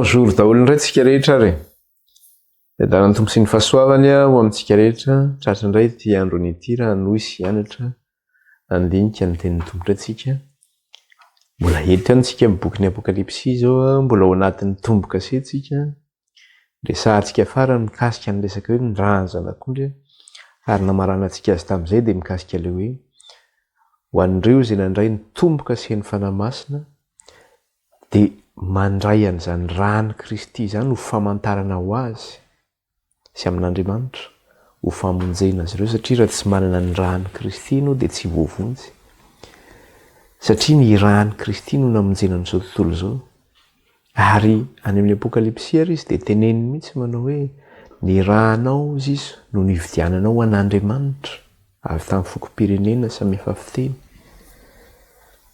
Bonjour daholo indray tsika rehetra ary e. Fiadanan'ny Tompo sy ny fahasoavany ho amintsika rehetra. Tratra indray ity androny ity raha hanohy sy hianatra handinika ny tenin'ny Tompo indray tsika. Mbola eto ihany tsika amin'ny bokin'ny Apokalypsy izao, mbola ao anatin'ny tombo-kase tsika. Resahantsika farany mikasika ny resaka hoe ny ràn'ny zanak'ondry ary namaranantsika azy tamin'izay dia mikasika ilay hoe ho an'ireo izay nandray ny tombo-kase ny Fanahy Masina dia mandray an'izany ràn'i Kristy izany ho famantarana ho azy sy amin'Andriamanitra ho famonjena azy ireo satria raha tsy manana ny ràn'i Kristy ianao dia tsy voavonjy satria ny ràn'i Kristy no namonjena an'izao tontolo izao. Ary any amin'ny Apokalypsy ary izy dia teneniny mihitsy manao hoe, Ny rànao, hozy izy, no nividiananao ho an'Andriamanitra, avy tamin'ny fokom-pirenena samihafa fiteny.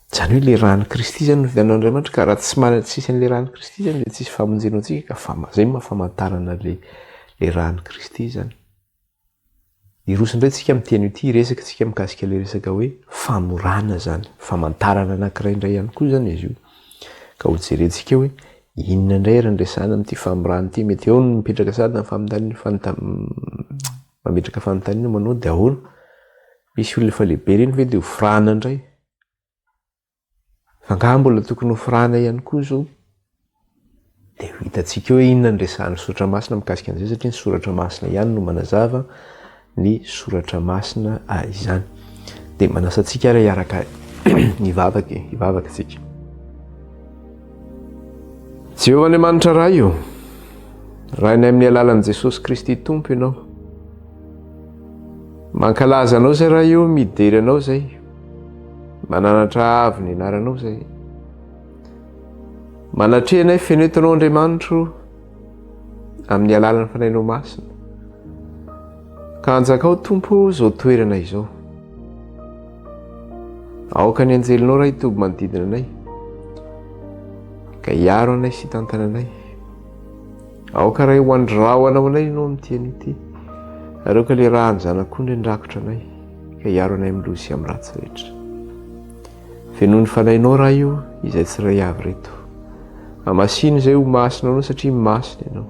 Izany hoe ilay ràn'i Kristy izany no nividianan'Andriamanitra, ka raha tsy manana, tsisy an'ilay ràn'i Kristy izany dia tsisy famonjena ho antsika, ka fama, izay no maha famantarana ilay, ilay ràn'i Kristy izany. Hiroso indray tsika amin'ity anio ity, hiresaka tsika mikasika ilay resaka hoe famorana izany, famantarana anankiray indray ihany koa izany izy io. Ka ho jerentsika hoe inona indray ary ny resahana amin'ity famorana ity, mety eo no mipetraka sady ny fanontaniana, fanontaniana, mametraka fanontaniana manao dia ahoana? Misy olona efa lehibe ireny ve dia ho forana indray? Fa angaha mbola tokony ho forana ihany koa izao? Dia ho hitantsika eo hoe inona ny resahan'ny soratra masina mikasika an'izay satria ny soratra masina ihany no manazava ny soratra masina izany. Dia manasa antsika ary hiaraka hivavaka e, hivavaka isika. Jehovah Andriamanitra Ray o, Rainay amin'ny alalan'i Jesosy Kristy Tompo ianao. Mankalaza anao izay Ray o, midery anao izay. Mananatra avo ny anaranao izay. Manatreha anay feno eto anao Andriamanitro amin'ny alalan'ny Fanahinao Masina. Ka anjakao Tompo izao toerana izao. Aoka ny anjelinao Ray hitoby manodidina anay. Ka hiaro anay sy hitantana anay. Aoka Ray ho andry rahona ho anay ianao amin'ity anio ity. Ary aoka ilay ràn'ny Zanak'ondry handrakotra anay. Ka hiaro anay amin'ny loza sy amin'ny ratsy rehetra. Fenoy ny Fanahinao Ray o, izay tsiray avy ireto. Hamasino izay ho masina anao satria masina ianao.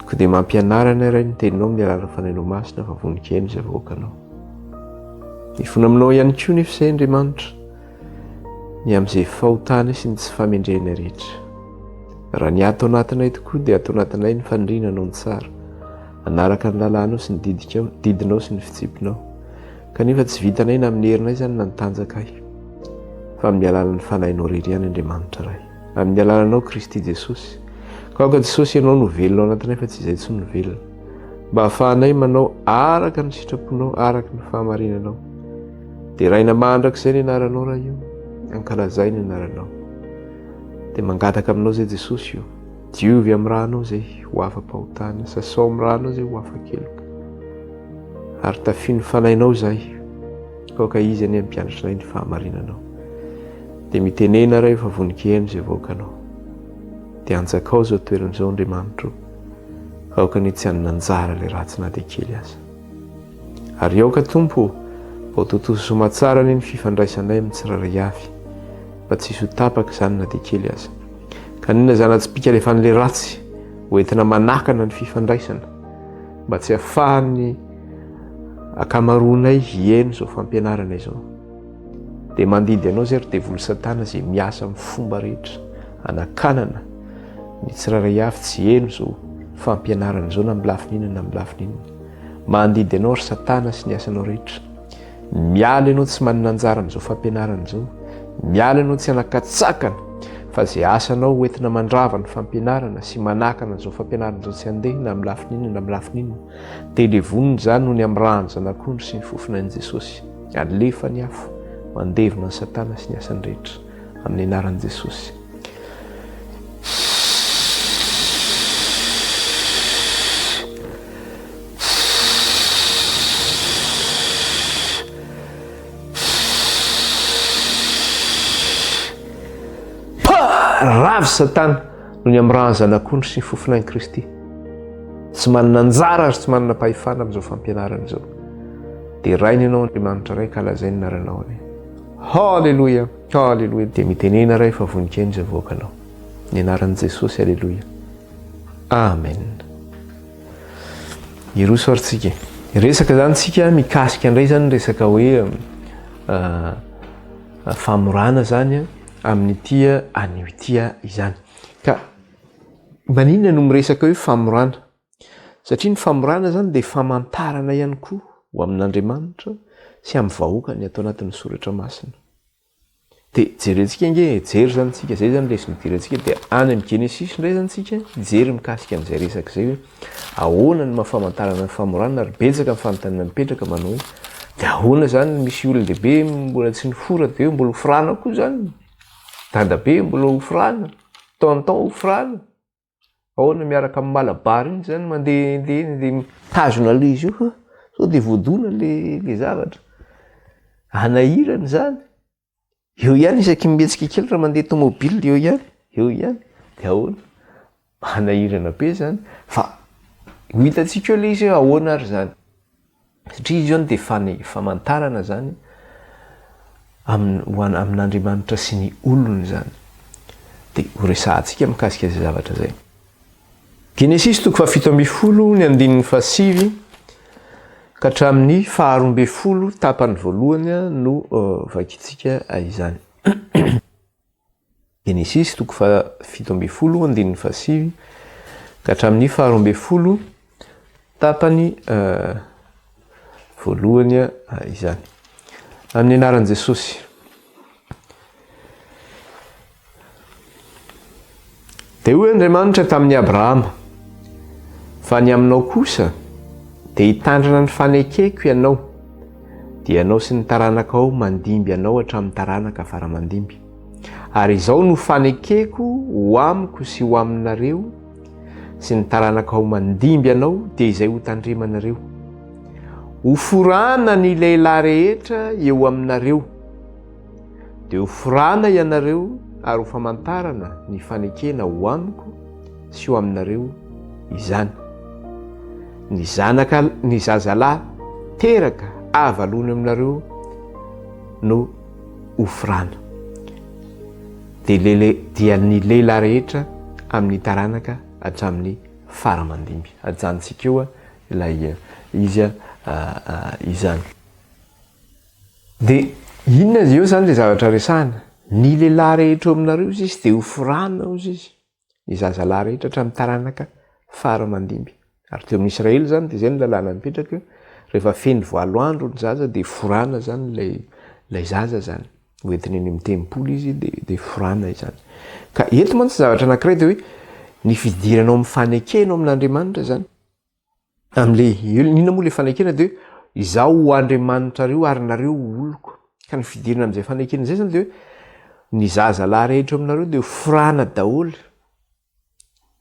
Koa dia mampianara anay Ray ny teninao amin'ny alalan'ny Fanahinao Masina fa vonon-keno izay vahoakanao. Mifona aminao ihany koa nefa izay Andriamanitra ny amin'izay fahotana sy ny tsy famendrehana rehetra. Raha ny ato anatinay tokoa dia ato anatinay ny faniriana hanao ny tsara. Hanaraka ny lalànao sy ny didikao, didinao sy ny fitsipinao. Kanefa tsy vitanay na amin'ny herinay izany na ny tanjakay, fa amin'ny alalan'ny Fanahinao irery ihany Andriamanitra Ray. Amin'ny alalanao Kristy Jesosy. Ka aoka Jesosy Ianao no velona ao anatinay fa tsy izay intsony no velona. Mba hahafahanay manao araka ny sitraponao, araka ny fahamarinanao. Deraina mandrakizay ny anaranao Ray o, ankalazay ny anaranao. Dia mangataka aminao izay Jesosy o. Diovy amin'ny rànao izay ho afa-pahotana, sasao amin'ny rànao izay ho afa-keloka. Ary tafio ny fanahinao izahay, aoka izy anie hampianatra anay ny fahamarinanao. Dia mitenena Ray fa vonon-kiheno izay vahoakanao. Dia anjakao izao toerana izao Andriamanitro, aoka anie tsy hanana anjara ilay ratsy na dia kely aza. Ary aoka Tompo ô, mba ho tontosa soamatsara anie ny fifandraisanay amin'ny tsirairay avy, mba tsy hisy ho tapaka izany na dia kely aza. Ka n'inona zana-tsipìka alefan'ilay ratsy ho entina manakana ny fifandraisana, mba tsy hahafahan'ny ankamaroanay hihaino izao fampianarana izao. Dia mandidy anao izay ry devoly satana izay miasa amin'ny fomba rehetra hanakanana ny tsirairay avy tsy hihaino izao fampianarana izao na amin'ny lafiny inona na amin'ny lafiny inona. Mandidy anao ry satana sy ny asanao rehetra. Miala ianao tsy manana anjara amin'izao fampianarana izao. Miala ianao tsy hanakatsakana fa izay asanao ho entina mandrava ny fampianarana sy manakana an'izao fampianarana izao tsy handeha na amin'ny lafiny inona na amin'ny lafiny inona. Dia levonina izany noho ny amin'ny ràn'ny Zanak'ondry sy ny fofonain'i Jesosy. Alefa ny afo mandevona an'i Satana sy ny asany rehetra. Amin'ny anaran'i Jesosy. Ravo Satana noho ny amin'ny ràn'ny Zanak'ondry sy ny fofonain'i Kristy. Tsy manana anjara ary tsy manana pahefana amin'izao fampianarana izao. Deraina ianao Andriamanitra Ray ka lazainy ny anaranao anie. Haleloia, haleloia. Dia mitenena Ray fa vonon-keno izay avoakanao. Ny anaran'i Jesosy, Aleloia. Amen. Hiroso ary tsika. Resaka zany tsika mikasika indray zany resaka hoe euh, famorana zany amin'ity anio ity izany. Ka maninona no miresaka hoe famorana? Satria ny famorana zany dia famantarana ihany koa ho amin'Andriamanitra sy amin'ny vahoakany ato anatin'ny soratra masina. Dia jerentsika ange e, hijery izany tsika, izay izany lesona idirantsika, dia any amin'ny Genesisy indray izany tsika hijery mikasika an'izay resaka izay hoe ahoana ny maha famantarana ny famorana ary betsaka ny fanontaniana mipetraka manao hoe dia ahoana izany misy olon-dehibe mbola tsy nifora dia hoe mbola hoforana koa izany, dadabe mbola hoforana, tonton hoforana. Ahoana miaraka amin'ny malabar iny zany mandehandeha eny de mitazona le izy io fa sao de voadona le le zavatra. Hanahirana izany. Eo ihany isaky ny mihetsika kely raha mandeha tomobile eo ihany, eo ihany. De ahoana? Manahirana be zany fa ho hitantsika eo le izy hoe ahoana ary zany. Satria izy io dia fane, famantarana izany amin, ho an, amin'Andriamanitra sy ny olony izany. Dia horesahantsika mikasika izay zavatra izay. Genesisy toko fahafito ambin'ny folo ny andininy fahasivy ka hatramin'ny faharoa ambin'ny folo tapany voalohany no vakintsika izany. Genesisy toko faha-17 andininy fahasivy ka hatramin'ny faharoa ambin'ny folo tapany voalohany izany. Amin'ny anaran'i Jesosy. Dia hoy Andriamanitra tamin'i Abrahama, Fa ny aminao kosa, dia hitandrina ny fanekeko ianao, dia ianao sy ny taranakao mandimby anao hatramin'ny taranaka fara-mandimby. Ary izao no fanekeko ho amiko sy ho aminareo sy ny taranakao mandimby anao dia izay hotandremanareo. Hoforana ny lehilahy rehetra eo aminareo. Dia hoforana ianareo ary ho famantarana ny fanekena ho amiko sy ho aminareo izany. Ny zanaka, ny zazalahy teraka avalony aminareo no hofrana. Dia lele, dia ny lehilahy rehetra amin'ny taranaka hatramin'ny fara aman-dimby. Ajanontsika eo ilay izy izany. Dia inona eo izany ilay zavatra resahina? Ny lehilahy rehetra eo aminareo izy izy dia hofrana hozy izy. Ny zazalahy rehetra hatramin'ny taranaka fara aman-dimby. Ary teo amin'ny Israely izany dia izay ny lalàna mipetraka eo, rehefa feno valo andro ny zaza dia forana izany ilay ilay zaza izany. Hoentina eny amin'ny tempoly izy dia dia forana izany. Ka eto mantsy zavatra anankiray dia hoe ny fidirana ao amin'ny fanekena ao amin'Andriamanitra izany. Amin'le inona moa le fanekena dia hoe izaho ho Andriamanitrareo ary nareo ho oloko. Ka ny fidirana amin'izay fanekena izay zany dia hoe ny zaza lahy rehetra eo aminareo dia ho forana daholo.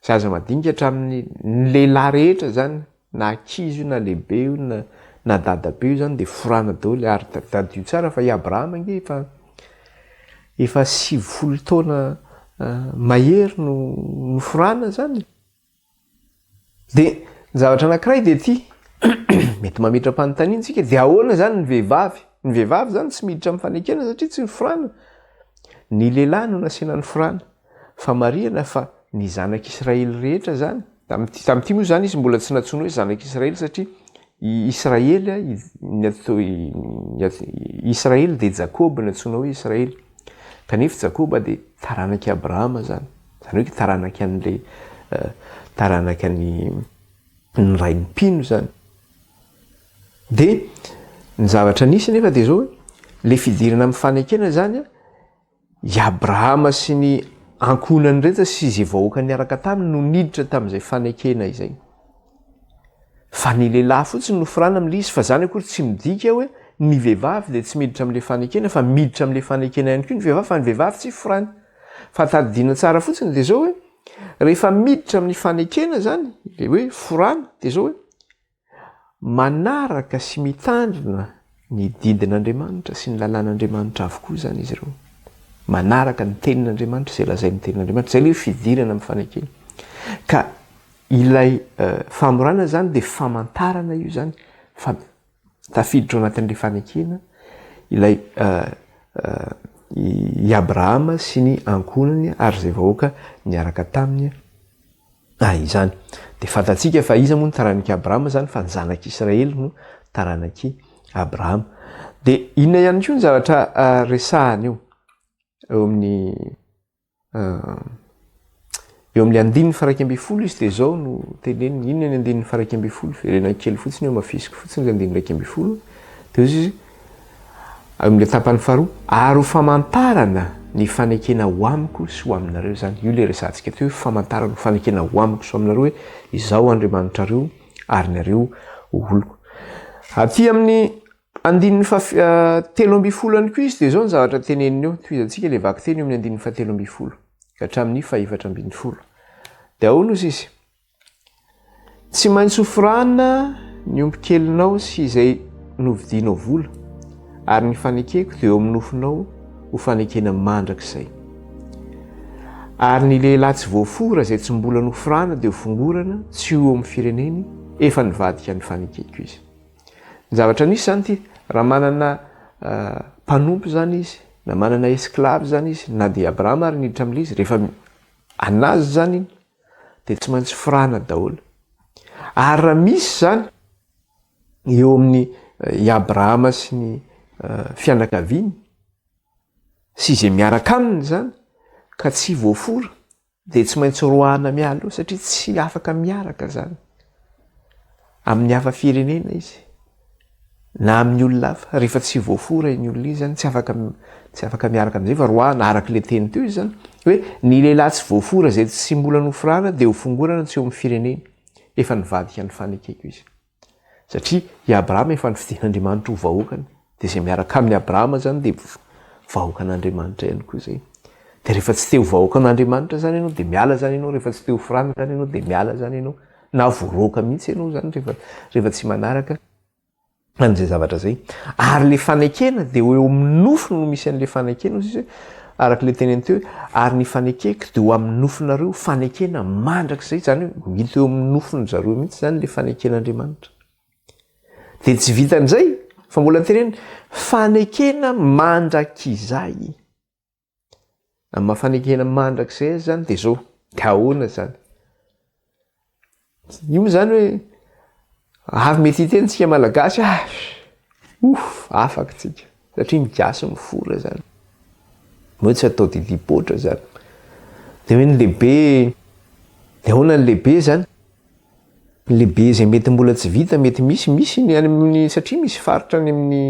Zaza madinika hatramin'ny ny lehilahy rehetra zany na ankizy io na lehibe io na na dadabe io zany dia forana daholo ary tadidio tsara fa i Abrahama ange efa efa 90 taona mahery no noforana zany. Dia ny zavatra anankiray dia ity, mety mametra-panontaniana isika, dia ahoana izany ny vehivavy? Ny vehivavy izany tsy miditra amin'ny fanekena satria tsy niforana. Ny lehilahy no nasiana niforana. Fa marihana fa ny zanak'Israely rehetra izany, tamin'ity tamin'ity moa izany izy mbola tsy nantsoina hoe zanak'Israely satria i Israely, ny atao i Israely dia Jakoba no antsoina hoe Israely. Kanefa Jakoba dia taranak'i Abrahama izany. Izany hoe taranaka an'ilay taranaka ny ny rain'ny mpino izany. Dia ny zavatra nisy nefa dia izao hoe ilay fidirana amin'ny fanekena izany an, i Abrahama sy ny ankohonany rehetra sy izay vahoaka niaraka taminy no niditra tamin'izay fanekena izay. Fa ny lehilahy fotsiny no forana amin'ilay izy fa izany akory tsy midika hoe ny vehivavy dia tsy miditra amin'ilay fanekena fa miditra amin'ilay fanekena ihany koa ny vehivavy fa ny vehivavy tsy forana. Fa tadidiana tsara fotsiny dia izao hoe rehefa miditra amin'ny fanekena izany ilay hoe forana dia izao hoe manaraka sy mitandrina ny didin'Andriamanitra sy ny lalàn'Andriamanitra avokoa izany izy ireo. Manaraka ny tenin'Andriamanitra izay lazain'ny tenin'Andriamanitra. Izay ilay hoe fidirana amin'ny fanekena. Ka ilay famorana izany dia famantarana io izany fa tafiditra ao anatin'ilay fanekena ilay. i Abrahama sy ny ankohonany ary izay vahoaka niaraka taminy izany. Dia fantatsika fa iza moa ny taranak'i Abrahama izany fa ny zanak'Israely no taranak'i Abrahama. Dia inona ihany koa ny zavatra resahana eo? Eo amin'ny Eo amin'ny andininy faha-11 izy dia izao no teneniny, inona ny andininy faha-11? Verena kely fotsiny eo, hamafisiko fotsiny ilay andininy 11. Dia hoy izy, eo amin'ilay tapany faharoa, ary ho famantarana ny fanekena ho amiko sy ho aminareo izany. Io ilay resahantsika teo hoe famantarana, ho fanekena ho amiko sy ho aminareo hoe izaho Andriamanitrareo ary nareo ho oloko. Aty amin'ny Andininy faha 13 ihany koa izy dia izao ny zavatra teneniny eo, tohizantsika ilay vakiteny eo amin'ny andininy faha 13 ka hatramin'ny faha 14. Dia ahoana ozy izy? Tsy maintsy hoforana ny ombikelinao sy izay novidianao vola, ary ny fanekeko dia eo amin'ny nofonao ho fanekena mandrakizay. Ary ny lehilahy tsy voafora izay tsy mbola noforana dia hofongorana tsy ho eo amin'ny fireneny, efa nivadika ny fanekeko izy. Ny zavatra nisy izany ity, raha manana mpanompo izany izy, na manana esclave izany izy, na dia Abrahama ary niditra amin'ilay izy, rehefa anazy izany iny, dia tsy maintsy forana daholo. Ary raha misy izany eo amin'ny i Abrahama sy ny fianakaviany, sy izay miaraka aminy izany, ka tsy voafora, Dia tsy maintsy roahana miala eo satria tsy afaka miaraka zany amin'ny hafa firenena izy na amin'ny olona hafa rehefa tsy voafora iny olona iny zany tsy afaka tsy afaka miaraka amin'izay fa roahana araka ilay teny teo izy zany hoe ny lehilahy tsy voafora izay tsy mbola noforana dia hofongorana tsy eo amin'ny fireneny efa nivadika ny fanekeko izy. Satria i Abrahama efa nofidin'Andriamanitra ho vahoakany, dia izay miaraka amin'i Abrahama izany dia vahoakan'Andriamanitra ihany koa izay. Dia rehefa tsy te ho vahoakan'Andriamanitra izany ianao dia miala izany ianao, rehefa tsy te ho forana izany ianao dia miala izany ianao, na voaroaka mihitsy ianao izany rehefa rehefa tsy manaraka an'izay zavatra izay. Ary ilay fanekena dia ho eo amin'ny nofo no misy an'ilay fanekena, hoy izy hoe, araka ilay teneny teo hoe, ary ny fanekeko dia ho amin'ny nofonareo fanekena mandrakizay, izany hoe mety eo amin'ny nofon-dry zareo mihitsy izany ilay faneken'Andriamanitra. Dia tsy vitan'izay fa mbola teneniny fanekena mandrakizay. Amin'ny maha fanekena mandrakizay azy izany dia izao, dia ahoana izany? Io moa izany hoe avy mety hiteny tsika malagasy ah, ouf, afaka tsika satria ny gasy mifora izany. Moa tsy atao didim-poatra izany. Dia hoe ny lehibe, dia ahoana ny lehibe izany? Ny lehibe izay mety mbola tsy vita, mety misy, misy ny any amin'ny, satria misy faritra any amin'ny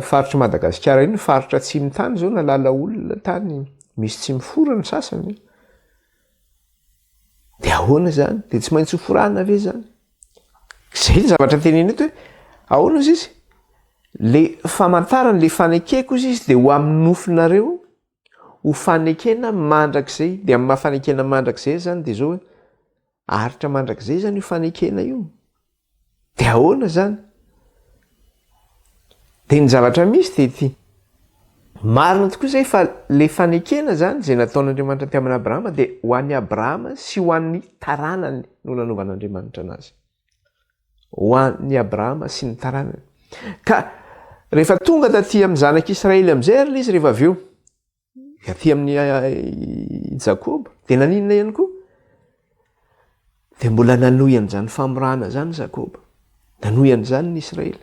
faritr'i Madagasikara iny, faritra atsimo tany izao nalala olona tany, misy tsy mifora ny sasany. Dia ahoana izany? Dia tsy maintsy hoforana ve izany? Izay ny zavatra tenenina eto hoe ahoana ozy izy? Le famantarana, le fanekeko ozy izy dia ho amin'ny nofinareo ho fanekena mandrakizay. Dia amin'ny maha fanekena mandrakizay izany dia izao hoe aritra mandrakizay izany io fanekena io. Dia ahoana izany? Dia ny zavatra misy dia ity. Marina tokoa izay fa le fanekena izany izay nataon'Andriamanitra tamin'i Abrahama dia ho an'i Abrahama sy ho an'ny taranany no nanaovan'Andriamanitra anazy. Ho an'i Abrahama sy ny taranany. Ka rehefa tonga taty amin'ny zanak'Israely amin'izay ary ilay izy rehefa avy eo, Aty amin'ny i Jakoba, dia naninona ihany koa? Dia mbola nanohy an'izany famorana izany Jakoba. Nanohy an'izany ny Israely.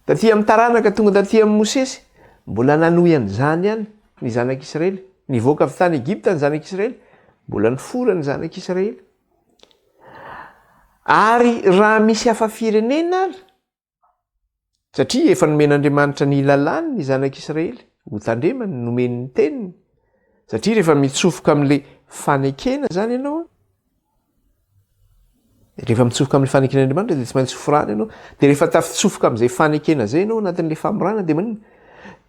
Taty amin'ny taranaka tonga taty amin'ny Mosesy, mbola nanohy an'izany ihany ny zanak'Israely. Nivoaka avy tany Egypta ny zanak'Israely, mbola nifora ny zanak'Israely. Ary raha misy hafa firenena ary, Satria efa nomen'Andriamanitra ny lalàny ny zanak'Israely, hotandremany, nomeny ny teniny. Satria rehefa mitsofoka amin'ilay fanekena izany ianao, rehefa mitsofoka amin'ilay faneken'Andriamanitra dia tsy maintsy forana ianao. Dia rehefa tafitsofoka amin'izay fanekena izay ianao anatin'ilay famorana dia maninona?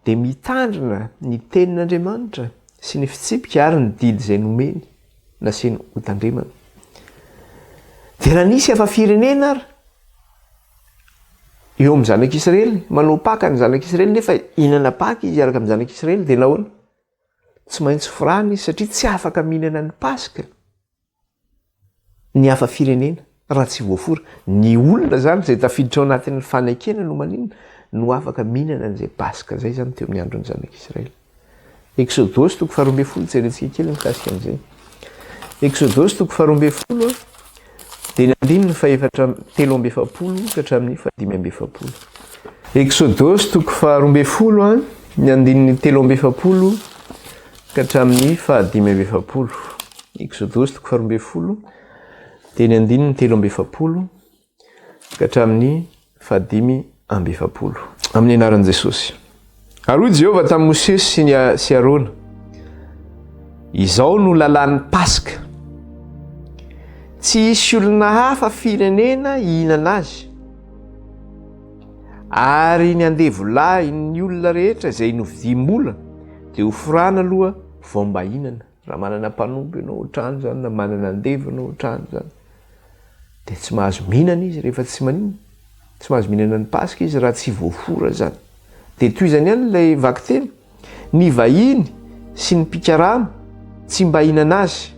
Dia mitandrina ny tenin'Andriamanitra sy ny fitsipika ary ny didy izay nomeny nasiany hotandremana. Dia raha nisy hafa firenena ary Eo amin'ny zanak'Israely, manao Paka ny zanak'Israely nefa hihinana Paka izy hiaraka amin'ny zanak'Israely dia nahoana? Tsy maintsy forana izy satria tsy afaka mihinana ny Paska ny hafa firenena raha tsy voafora. Ny olona izany izay tafiditra ao anatin'ny fanekena no maninona? No afaka mihinana an'izay Paska izay izany teo amin'ny andron'ny zanak'Israely. Eksodosy toko faharoa ambin'ny folo, jerentsika kely mikasika an'izay. Eksodosy toko faharoa ambin'ny folo dia ny andininy fahefatra 43 ka hatramin'ny faha-45. Eksodosy toko faharoa ambin'ny folo, ny andininy 43 ka hatramin'ny faha-45. Eksodosy toko faharoa ambin'ny folo dia ny andininy 43 ka hatramin'ny faha-45. Amin'ny anaran'i Jesosy. Ary hoy Jehovah tamin'i Mosesy sy ny sy Arona, Izao no lalàn'ny Paska. Tsy hisy olona hafa firenena hihinana azy. Ary ny andevolahin'ny olona rehetra izay novidiam-bola dia hoforana aloha vao mba hihinana. Raha manana mpanompo ianao ohatrany izany na manana andevo ianao ohatrany izany dia tsy mahazo mihinana izy rehefa tsy maninona. Tsy mahazo mihinana ny Paska izy raha tsy voafora izany. Dia tohizany ihany ilay vakiteny, ny vahiny sy ny mpikarama tsy mba hihinana azy.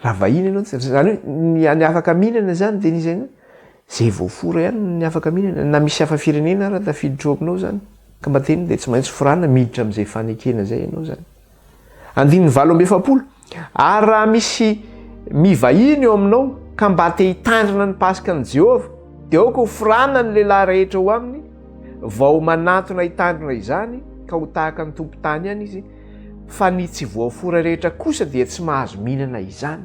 Raha vahiny ianao tsy izany hoe ny ny afaka mihinana izany dia n'iza ihany? Izay voafora ihany ny afaka mihinana, na misy hafa firenena ara tafiditra ao aminao izany ka mba teny dia tsy maintsy forana miditra amin'izay fanekena izay ianao izany. Andininy 48, Ary raha misy mivahiny eo aminao ka mba te hitandrina ny Paskan'i Jehovah, dia aoka ho forana ny lehilahy rehetra ao aminy vao manantona hitandrina izany, ka ho tahaka ny tompon-tany ihany izy, fa ny tsy voafora rehetra kosa dia tsy mahazo mihinana izany.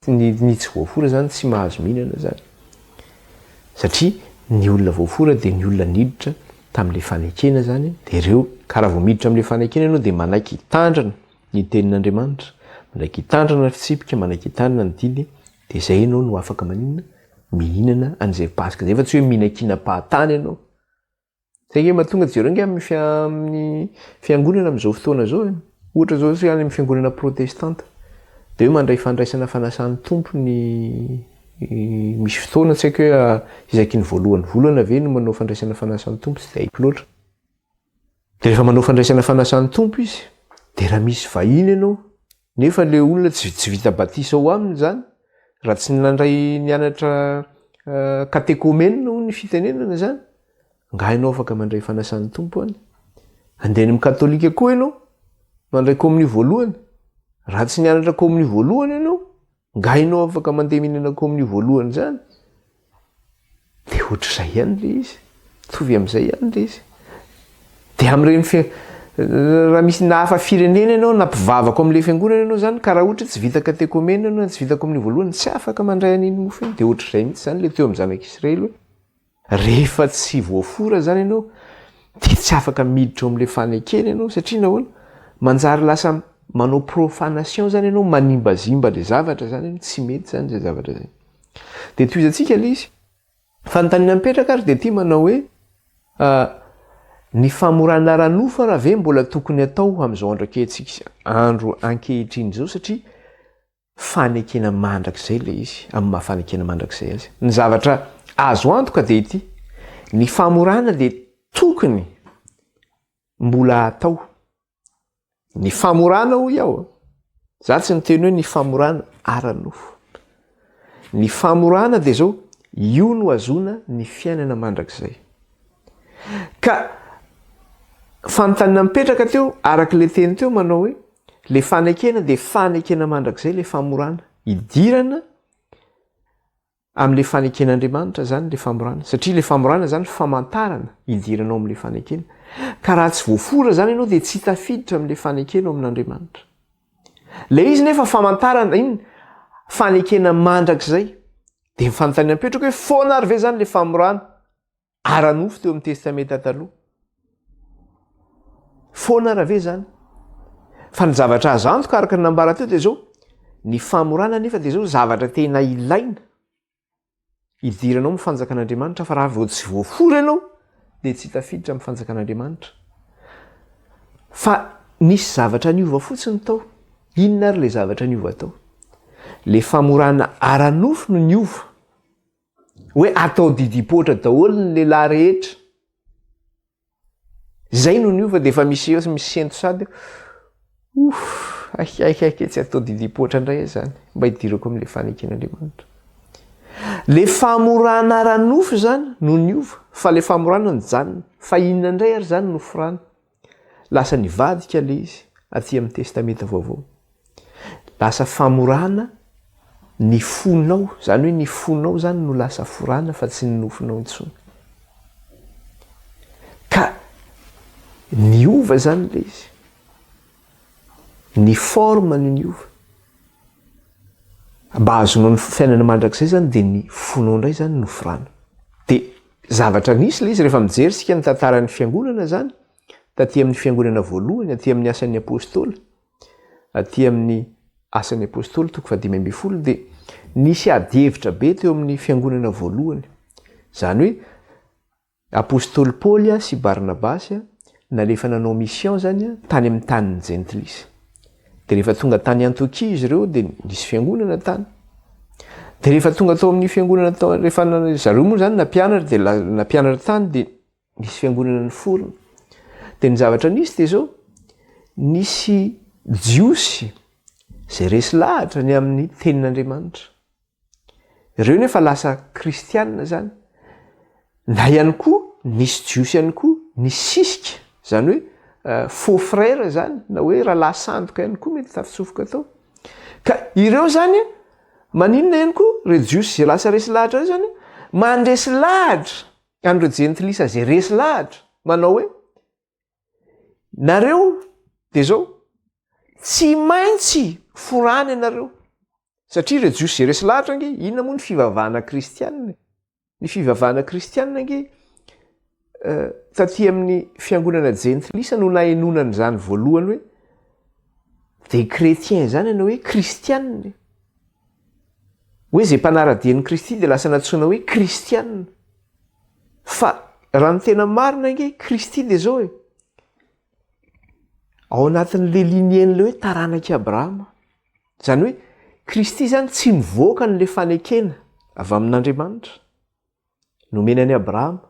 Ny ny tsy voafora izany tsy mahazo mihinana izany. Satria ny olona voafora dia ny olona niditra tamin'ilay fanekena izany, dia ireo, ka raha vao miditra amin'ilay fanekena ianao dia manaiky hitandrina ny tenin'Andriamanitra, manaiky hitandrina ny fitsipika, manaiky hitandrina ny didy, dia izay ianao no afaka maninona? Mihinana an'izay Paska izay, fa tsy hoe mihinan-kinam-pahatany ianao. Zay nge mahatonga jereo nge amin'ny amin'ny fiangonana amin'izao fotoana izao e. Ohatra izao zao any amin'ny fiangonana protestanta dia hoe mandray fandraisana fanasan'ny Tompo ny misy fotoana tsy haiko hoe isaky ny voalohan'ny volana ve no manao fandraisana fanasan'ny Tompo tsy dia haiko loatra. Dia rehefa manao fandraisana fanasan'ny Tompo izy dia raha misy vahiny ianao Nefa le olona tsy tsy vita batisa ao aminy zany, raha tsy nandray nianatra katekomena hoy ny fitenenana zany, nga ianao afaka mandray fanasan'ny Tompo any? Andeha any amin'ny katolika koa ianao, mandray komonio voalohany, raha tsy nianatra komonio voalohany ianao, nga ianao afaka mandeha mihinana komonio voalohany zany? Dia ohatr'izay ihany ilay izy, mitovy amin'izay ihany ilay izy. Dia amin'ireny fi- raha misy na hafa firenena ianao na mpivavaka ao amin'ilay fiangonana ianao izany ka raha ohatra tsy vita katekomena ianao na tsy vita komonio voalohany tsy afaka mandray an'iny mofo iny. Dia ohatr'izay mihitsy izany ilay teo amin'ny zanak'Israely hoe rehefa tsy voafora izany ianao dia tsy afaka miditra ao amin'ilay fanekena ianao satria nahoana? Manjary lasa manao profanation izany ianao, manimbazimba ilay zavatra izany ianao, tsy mety izany izay zavatra izay. Dia tohizantsika ilay izy. Fanontaniana mipetraka ary dia ity manao hoe, ny famorana ara-nofo ara ve mbola tokony atao amin'izao andro ankehitrika andro ankehitriny izao satria fanekena mandrakizay ilay izy, amin'ny maha fanekena mandrakizay azy. Ny zavatra azo antoka dia ity, ny famorana dia tokony mbola atao. Ny famorana hoy aho, za tsy niteny hoe ny famorana ara-nofo. Ny famorana dia zao, io no azoana ny fiainana mandrakizay. Ka fanontaniana mipetraka teo, araka ilay teny teo manao hoe, le fanekena dia fanekena mandrakizay le famorana, idirana Amin'ilay faneken'Andriamanitra izany ilay famorana, satria ilay famorana izany famantarana hidiranao amin'ilay fanekena. Ka raha tsy voafora izany ianao dia tsy tafiditra amin'ilay fanekena ao amin'Andriamanitra. Ilay izy nefa famantarana inona? Fanekena mandrakizay. Dia ny fanontaniana mipetraka hoe foana ary ve izany ilay famorana? ara-nofo teo amin'ny Testamenta Taloha. Foana ara ve izany? Fa ny zavatra azo antoka araka ny nambara teo dia izao, ny famorana nefa dia izao zavatra tena ilaina hidiranao amin'ny fanjakan'Andriamanitra fa raha vao tsy voafora ianao dia tsy tafiditra amin'ny fanjakan'Andriamanitra. Fa nisy zavatra niova fotsiny tao. Inona ary ilay zavatra niova tao? Ilay famorana ara-nofo no niova. Hoe atao didipoatra daholo ny lehilahy rehetra. Zay no niova dia efa misy eo misy sento sady ouf aika aika aika tsy atao didipoatra indray izany mba hidirako amin'ilay faneken'Andriamanitra. Le famorana ara-nofo izany no niova fa le famorana nijanona. Fa inona indray ary izany no forana? Lasa nivadika ilay izy aty amin'ny Testamenta Vaovao. Lasa famorana ny fonao, izany hoe ny fonao izany no lasa forana fa tsy ny nofonao intsony. Ka niova izany ilay izy. Ny forme no niova. Mba hahazoanao ny fiainana mandrakizay izany dia ny fonao indray izany no forana. Dia zavatra nisy ilay izy rehefa mijery isika ny tantaran'ny fiangonana izany, taty amin'ny fiangonana voalohany, aty amin'ny asan'ny apostoly, aty amin'ny asan'ny apostoly toko fahadimy ambin'ny folo dia nisy adihevitra be teo amin'ny fiangonana voalohany. Izany hoe Apostoly Paoly sy Barnabasy nalefa nanao mission zany tany amin'ny tanin'ny jentilisa. Dia rehefa tonga tany Antiokia izy ireo dia nisy fiangonana tany. Dia rehefa tonga tao amin'ny fiangonana tao, rehefa zareo moa zany nampianatra dia nampianatra tany dia nisy fiangonana niforona. Dia ny zavatra nisy dia izao, nisy Jiosy izay resy lahatra ny amin'ny tenin'Andriamanitra. Ireo nefa lasa kristianina zany. Na ihany koa nisy jiosy ihany koa nisisika, zany hoe euh, faux frère zany, na hoe rahalahy sandoka ihany koa mety tafitsofoka tao. Ka ireo zany maninona ihany koa ireo jiosy zay lasa resy lahatra ireo zany mandresy lahatra an'ireo jentilisa zay resy lahatra manao hoe nareo de zao tsy maintsy forana ianareo Satria ireo Jiosy izay resy lahatra ange, inona moa ny fivavahana kristianina e? Ny fivavahana kristianina ange eh, taty amin'ny fiangonana jentilisa no nahenoana an'izany voalohany hoe des chrétiens izany ianao hoe kristianina e. Hoe izay mpanara-dia an'i Kristy dia lasa nantsoina hoe kristianina. Fa raha ny tena marina ange, Kristy dia izao e, ao anatin'le lignée-n'le hoe taranak'i Abrahama. Izany hoe Kristy izany tsy mivoaka an'ilay fanekena avy amin'Andriamanitra nomeny an'i Abrahama,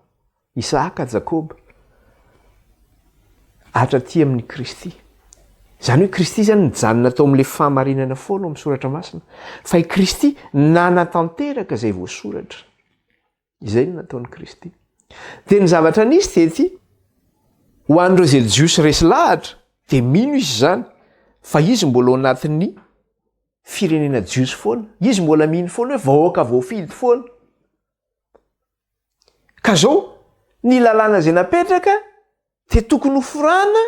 Isahaka, Jakoba, hatraty amin'i Kristy. Izany hoe Kristy izany nijanona tao amin'ilay fahamarinana foana ao amin'ny soratra masina, fa i Kristy nanatanteraka izay voasoratra. Izay no nataon'i Kristy. Dia ny zavatra nisy dia ity, ho an'ireo izay Jiosy resy lahatra, dia mino izy izany, fa izy mbola ao anatin'ny firenena Jiosy foana. Izy mbola mino foana hoe vahoaka voafidy foana. Ka zao, ny lalàna izay napetraka dia tokony ho forana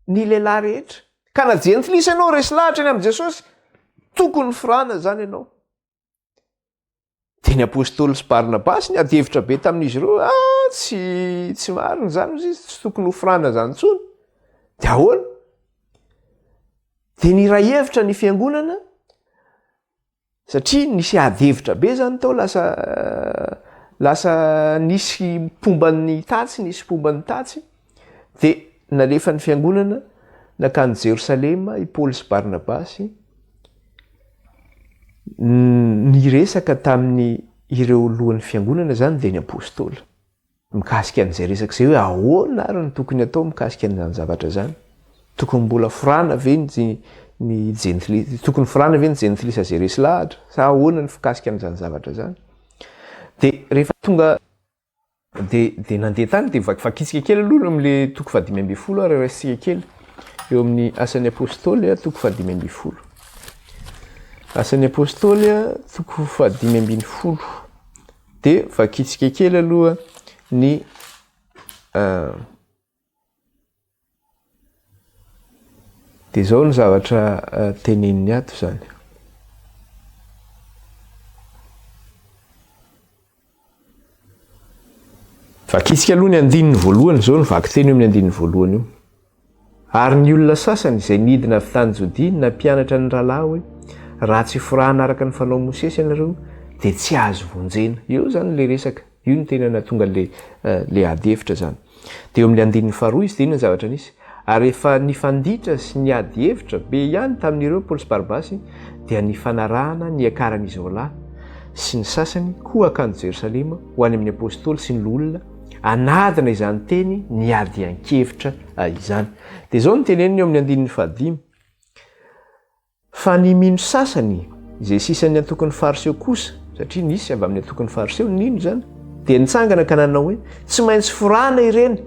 ny lehilahy rehetra. Ka na jentilisa ianao resy lahatra eny amin'i Jesosy, tokony forana izany ianao. Dia ny apostoly sy Barnabasy niady hevitra be tamin'izy ireo, ah, tsy, tsy marina izany, hozy izy, tsy tokony hofrana izany intsony. Dia ahoana? Dia niray hevitra ny fiangonana, satria nisy ady hevitra be izany tao, lasa, lasa nisy mpomba ny tatsy, nisy mpomba ny tatsy, dia nalefa ny fiangonana nankany Jerosalema i Paoly sy Barnabasy, Niresaka tamin'ny ireo lohan'ny fiangonana izany dia ny apostoly. Mikasika an'izay resaka izay hoe ahoana ary no tokony atao mikasika an'izany zavatra izany. Tokony mbola forana ve ny ny jentilisa, tokony forana ve ny jentilisa izay resy lahatra sa ahoana ny fikasika an'izany zavatra izany. Dia rehefa tonga Dia dia nandeha tany dia vakivakintsika kely aloha eo amin'le toko fahadimy ambin'ny folo ary raisintsika kely eo amin'ny asan'ny apostoly a, toko fahadimy ambin'ny folo. Asan'ny apostoly a, toko fahadimy ambin'ny folo. Dia vakintsika kely aloha ny uh, Dia izao ny zavatra teneniny ato izany. Vakitsika aloha ny andininy voalohany, izao ny vakiteny eo amin'ny andininy voalohany io. Ary ny olona sasany izay nidina avy tany Jodia nampianatra ny rahalahy hoe, raha tsy forahana araka ny fanao Mosesy ianareo, dia tsy azo vonjena. Eo izany ilay resaka. Io no tena nahatonga an'ilay ilay ady hevitra izany. Dia eo amin'ilay andininy faharoa izy dia inona ny zavatra nisy? Ary rehefa nifanditra sy niady hevitra be ihany tamin'ireo Paoly sy Barbasy dia nifanarahana niakaran'izy roalahy sy ny sasany koa hankany Jerosalema ho any amin'ny apostoly sy ny loholona hanadina izany teny niadian-kevitra izany. Dia izao no teneniny eo amin'ny andininy fahadimy. Fa ny mino sasany, izay sisan'ny antokon'ny Fariseo kosa, satria nisy avy amin'ny antokon'ny Fariseo nino izany, dia nitsangana ka nanao hoe, Tsy maintsy forana ireny.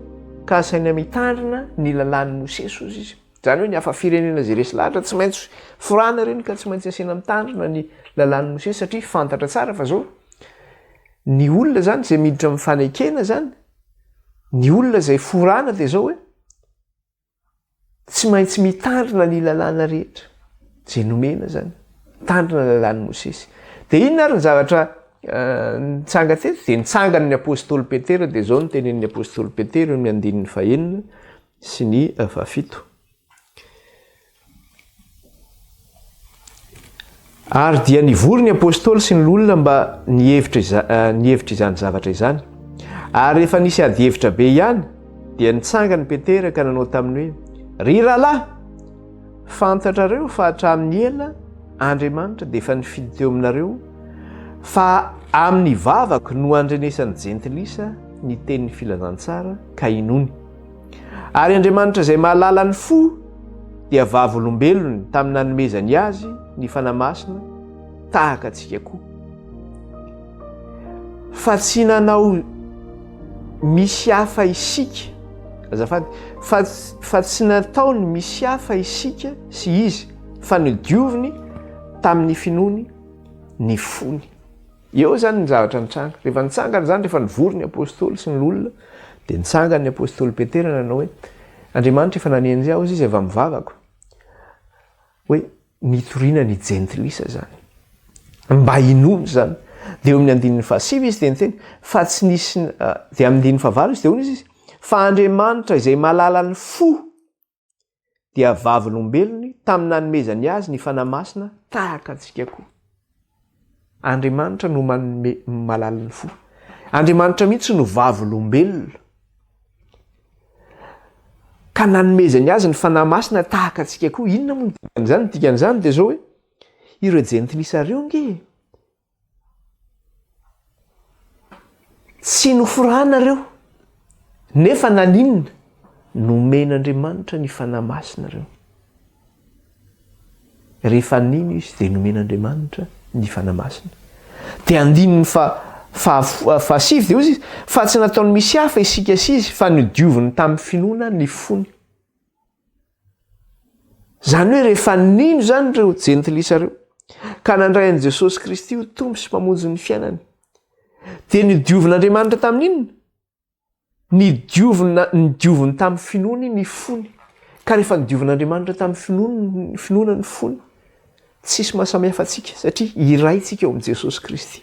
ka asaina mitandrina ny lalàn'i Mosesy hozy izy. Izany hoe ny hafa firenena izay resy lahatra tsy maintsy forana ireny ka tsy maintsy asiana mitandrina ny lalàn'i Mosesy satria fantatra tsara fa zao ny olona zany izay miditra amin'ny fanekena zany, ny olona izay forana dia zao hoe Tsy maintsy mitandrina ny lalàna rehetra izay nomena izany. Mitandrina ny lalàn'i Mosesy. Dia inona ary ny zavatra eh, nitsanga teto? Dia nitsangana ny apostoly Petera, dia izao no tenenin'ny apostoly Petera eo amin'ny andininy fahenina sy ny eh, fahafito. Ary dia nivory ny apostoly sy ny loholona mba nihevitra iza, eh, nihevitra izany zavatra izany. Ary rehefa nisy ady hevitra be ihany, dia nitsangana i Petera ka nanao taminy hoe, Ry rahalahy, fantatrareo fa hatramin'ny ela Andriamanitra dia efa nifidy teo aminareo fa amin'ny vavako no andrenesan'ny jentilisa ny tenin'ny filazantsara ka inoany. Ary Andriamanitra izay mahalala ny fo dia vavolombelony tamin'ny nanomezany azy ny Fanahy Masina tahaka antsika koa. Fa tsy nanao misy hafa isika, azafady, fa, fa tsy nataony misy hafa isika sy izy, fa nodioviny tamin'ny finoany ny fony. Eo izany ny zavatra nitranga. Rehefa nitsangana izany, rehefa nivory ny apostoly sy ny loholona, dia nitsangana ny apostoly Petera nanao hoe, Andriamanitra efa nanenjy ahy, hozy izy, avy amin'ny vavako. Hoe nitoriana ny jentilisa izany. Mba hinoany izany. Dia eo amin'ny andininy fahasivy izy dia niteny, fa tsy nisy, dia amin'ny andininy fahavalo izy dia hoy izy, fa Andriamanitra izay mahalala ny fo, dia vavolombelony tamin'ny nanomezany azy ny Fanahy Masina tahaka antsika koa. Andriamanitra no manome mahalala ny fo. Andriamanitra mihitsy no vavolombelona. Ka nanomezany azy ny Fanahy Masina tahaka antsika koa. Inona moa ny dikan'izany? Ny dikan'izany dia izao hoe ireo jentilisa ireo nge Tsy noforana ireo, nefa naninona? Nomen'Andriamanitra ny Fanahy Masina ireo. Rehefa nino izy dia nomen'Andriamanitra ny Fanahy Masina. Dia andininy fahasivy dia hoy izy, fa tsy nataony misy hafa isika sy izy, fa nodioviny tamin'ny finoana ny fony. Izany hoe rehefa nino izany ireo jentilisa ireo ka nandray an'i Jesosy Kristy ho Tompo sy Mpamonjy ny fiainany, dia nodiovin'Andriamanitra tamin'inona? Nidiovina, nidioviny tamin'ny finoany ny fony. Ka rehefa nodiovin'Andriamanitra tamin'ny finoany, finoana ny fony, tsisy mahasamihafa antsika satria iray tsika ao amin'i Jesosy Kristy.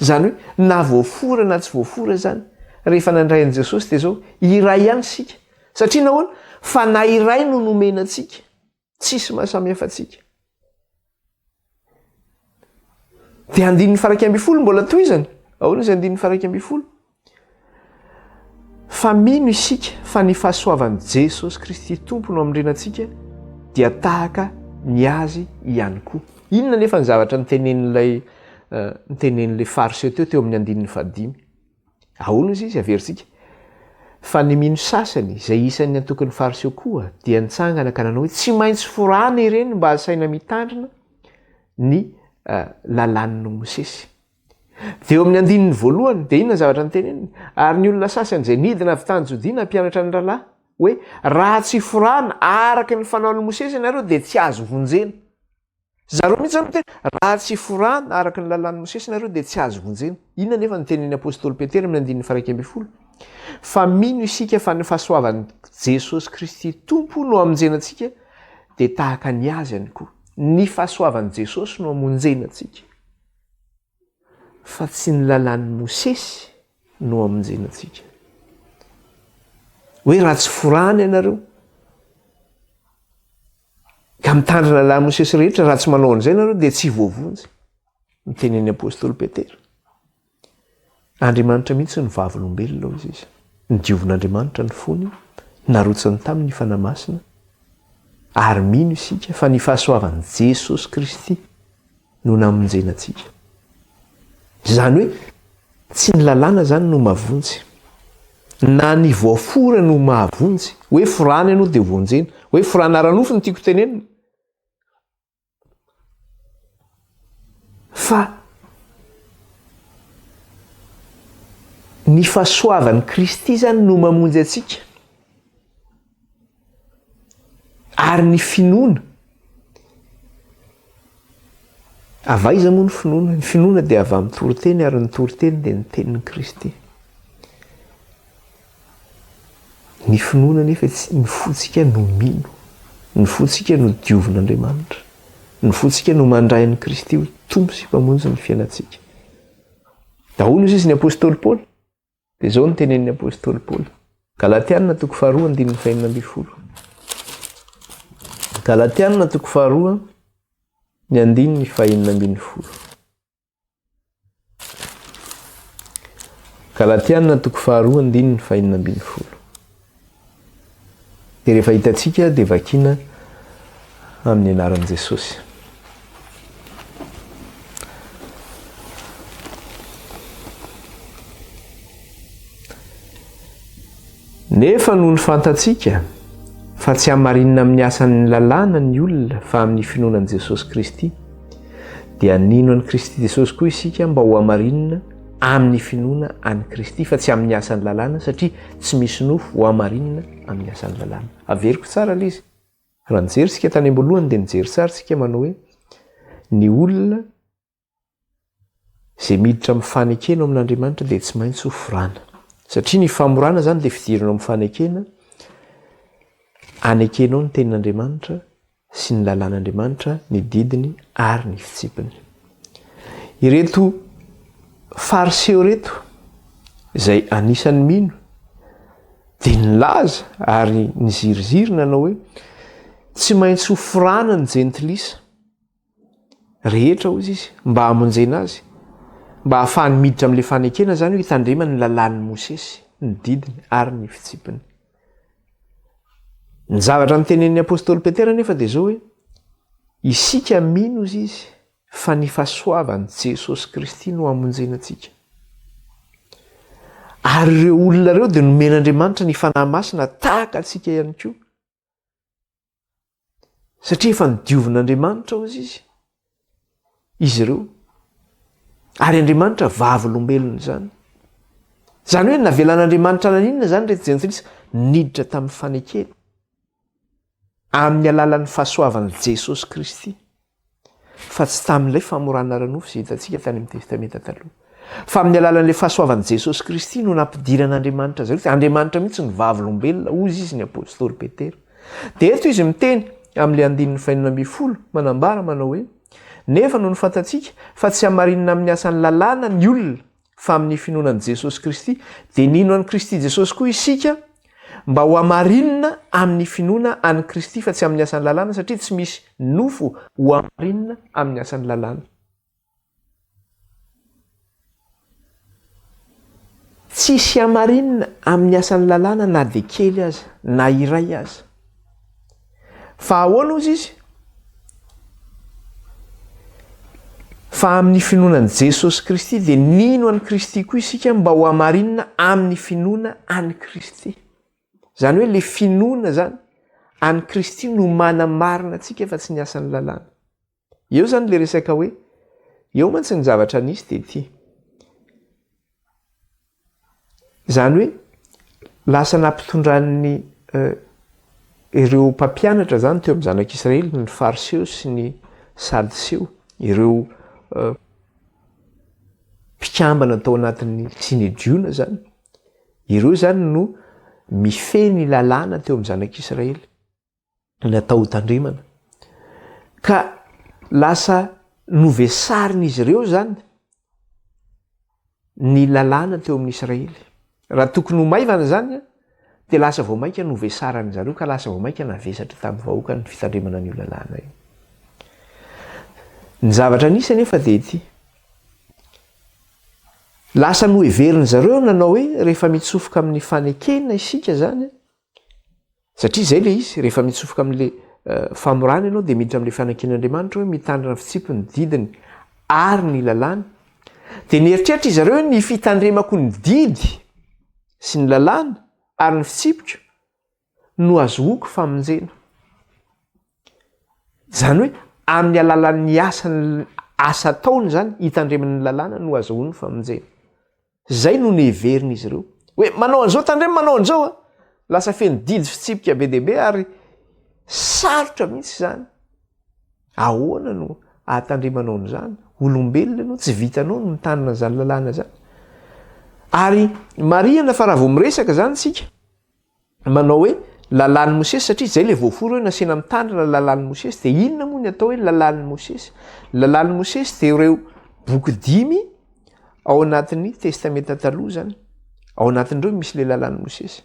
Izany hoe na voafora na tsy voafora izany, rehefa nandray an'i Jesosy dia izao, iray ihany isika. Satria nahoana? Fanahy iray no nomena antsika. Tsisy mahasamihafa antsika. Dia andininy faraika ambin'ny folo mbola tohizany. Ahoana izay andininy faraika ambin'ny folo? Fa mino isika fa ny fahasoavan'i Jesosy Kristy Tompo no hamindrena antsika dia tahaka ny Azy ihany koa. Inona anefa ny zavatra notenenin'ilay notenenin'ilay Fariseo teo teo amin'ny andininy fahadimy? Ahoana izy izy? Averintsika. Fa ny mino sasany, izay isan'ny antokon'ny Fariseo koa, dia nitsangana ka nanao hoe, Tsy maintsy forana ireny mba hasaina mitandrina ny lalàn'i Mosesy. Dia eo amin'ny andininy voalohany, dia inona ny zavatra noteneniny? Ary ny olona sasany izay nidina avy tany Jodia nampianatra ny rahalahy hoe, Raha tsy forana araka ny fanaon'i Mosesy ianareo, dia tsy azo vonjena. Zareo mihitsy izany miteny, raha tsy forana araka ny lalàn'i Mosesy ianareo, dia tsy azo vonjena. Inona anefa no tenin'ny apostoly Petera amin'ny andininy faha-11? Fa mino isika fa ny fahasoavan'i Jesosy Kristy Tompo no hamonjena antsika, dia tahaka ny Azy ihany koa. Ny fahasoavan'i Jesosy no hamonjena antsika. Fa tsy ny lalàn'i Mosesy no hamonjena antsika. Hoe raha tsy forana ianareo, ka mitandrina lalàn'i Mosesy rehetra, raha tsy manao an'izay ianareo dia tsy voavonjy. Ny tenin'ny apostoly Petera. Andriamanitra mihitsy no vavolombelona, hoy izy. Nodiovin'Andriamanitra ny fony, narotsany taminy ny Fanahy Masina, ary mino isika fa ny fahasoavan'i Jesosy Kristy no namonjena antsika. Izany hoe tsy ny lalàna izany no mahavonjy, na ny voafora no mahavonjy. Hoe forana ianao dia vonjena. Hoe forana ara-nofo no tiako tenenina. Fa Ny fahasoavan'i Kristy izany no mamonjy antsika. Ary ny finoana. Avy aiza moa ny finoana? Ny finoana dia avy amin'ny toriteny ary ny toriteny dia ny tenin'i Kristy. Ny finoana anefa tsy ny fontsika no mino. Ny fontsika no diovin'Andriamanitra. Ny fontsika no mandray an'i Kristy ho Tompo sy Mpamonjy ny fiainantsika. Daholo izy ny apostoly Paoly. Dia izao no tenenin'ny apostoly Paoly. Galatiana toko faharoa andininy fahenina ambin'ny folo. Galatiana toko faharoa ny andininy fahenina ambin'ny folo. Galatiana toko faharoa andininy fahenina ambin'ny folo. Dia rehefa hitantsika dia vakiana amin'ny anaran'i Jesosy. Nefa nony fantatsika fa tsy hamarinina amin'ny asan'ny lalàna ny olona fa amin'ny finoana an'i Jesosy Kristy, dia nino an'i Kristy Jesosy koa isika mba ho hamarinina amin'ny finoana an'i Kristy fa tsy amin'ny asan'ny lalàna satria tsy misy nofo ho hamarinina amin'ny asan'ny lalàna. Averiko tsara ilay izy. Raha nijery isika tany am-boalohany dia nijery tsara isika manao hoe ny olona izay miditra amin'ny fanekena ao amin'Andriamanitra dia tsy maintsy ho forana. Satria ny famorana izany dia fidirana ao amin'ny fanekena, anekenao ny tenin'Andriamanitra sy ny lalàn'Andriamanitra, ny didiny ary ny fitsipiny. Ireto Fariseo ireto, izay anisan'ny mino, dia nilaza ary niziriziry nanao hoe, tsy maintsy ho forana ny jentilisa rehetra, hoy izy, mba hamonjena azy, mba hahafahany miditra amin'ilay fanekena, izany hoe hitandremany ny lalàn'i Mosesy, ny didiny ary ny fitsipiny. Ny zavatra notenenin'ny apostoly Petera anefa dia izao hoe, isika mino hozy izy fa ny fahasoavan'i Jesosy Kristy no hamonjena antsika. Ary ireo olona ireo dia nomen'Andriamanitra ny Fanahy Masina tahaka antsika ihany koa. Satria efa nodiovin'Andriamanitra hozy izy, izy ireo. Ary Andriamanitra vavolombelona izany. Izany hoe navelan'Andriamanitra naninona izany ireto jentilisa? Niditra tamin'ny fanekena amin'ny alalan'ny fahasoavan'i Jesosy Kristy. Fa tsy tamin'ilay famorana ara-nofo izay hitantsika tany amin'ny Testamenta Taloha. Fa amin'ny alalan'ilay fahasoavan'i Jesosy Kristy no nampidiran'Andriamanitra azy ireo. Andriamanitra mihitsy no vavolombelona, hoy izy ny apostoly Petera. Dia eto izy miteny amin'ilay andininy fahenina ambin'ny folo, manambara manao hoe, Nefa nony fantatsika fa tsy hamarinina amin'ny asan'ny lalàna ny olona, fa amin'ny finoana an'i Jesosy Kristy, dia nino an'i Kristy Jesosy koa isika mba ho hamarinina amin'ny finoana an'i Kristy fa tsy amin'ny asan'ny lalàna, satria tsy misy nofo ho hamarinina amin'ny asan'ny lalàna. Tsisy hamarinina amin'ny asan'ny lalàna na dia kely aza, na iray aza. Fa ahoana hozy izy? Fa amin'ny finoana an'i Jesosy Kristy dia nino an'i Kristy koa isika mba ho hamarinina amin'ny finoana an'i Kristy. Izany hoe le finoana zany an'i Kristy no manamarina antsika fa tsy ny asan'ny lalàna. Eo zany le resaka hoe eo mantsy ny zavatra nisy dia ity. Izany hoe lasa nampitondran'ny ireo mpampianatra izany teo amin'ny zanak'Israely, ny Fariseo sy ny Sadoseo, ireo mpikambana tao anatin'ny Synedriona izany, ireo izany no mifehy ny lalàna teo amin'ny zanak'Israely. natao hotandremana. Ka lasa novesarin'izy ireo izany ny lalàna teo amin'ny Israely. Raha tokony ho maivana izany dia lasa vao mainka novesaran'ny zareo ka lasa vao mainka navesatra tamin'ny vahoaka ny fitandremana an'io lalàna io. Ny zavatra nisy anefa dia ity. Lasa noheverin'ny zareo nanao hoe rehefa mitsofoka amin'ny fanekena isika izany Satria izay ilay izy, rehefa mitsofoka amin'ilay famorana ianao dia miditra amin'ilay fanakian'Andriamanitra hoe mitandrina ny fitsipiny, ny didiny ary ny lalàny. Dia nieritreritra izy ireo hoe ny fitandremako ny didy sy ny lalàna ary ny fitsipiko no azohoako famonjena. Izany hoe amin'ny alalan'ny asan'ny asa ataony izany, hitandremany ny lalàna no azohoany famonjena. Izay no neverin'izy ireo. Hoe manao an'izao tandremo manao an'izao a. Lasa feno didy fitsipika be dia be ary sarotra mihitsy izany. Ahoana no ahatandremanao an'izany? Olombelona ianao, tsy vitanao ny mitandrina an'izany lalàna izany. Ary marihana fa raha vao miresaka izany isika, manao hoe lalàn'i Mosesy satria izay ilay voaforo hoe nasiana mitandrina ny lalàn'i Mosesy dia inona moa ny atao hoe lalàn'i Mosesy? Ny lalàn'i Mosesy dia ireo boky dimy ao anatin'ny testamenta taloha izany, ao anatin'ireo misy ilay lalàn'i Mosesy.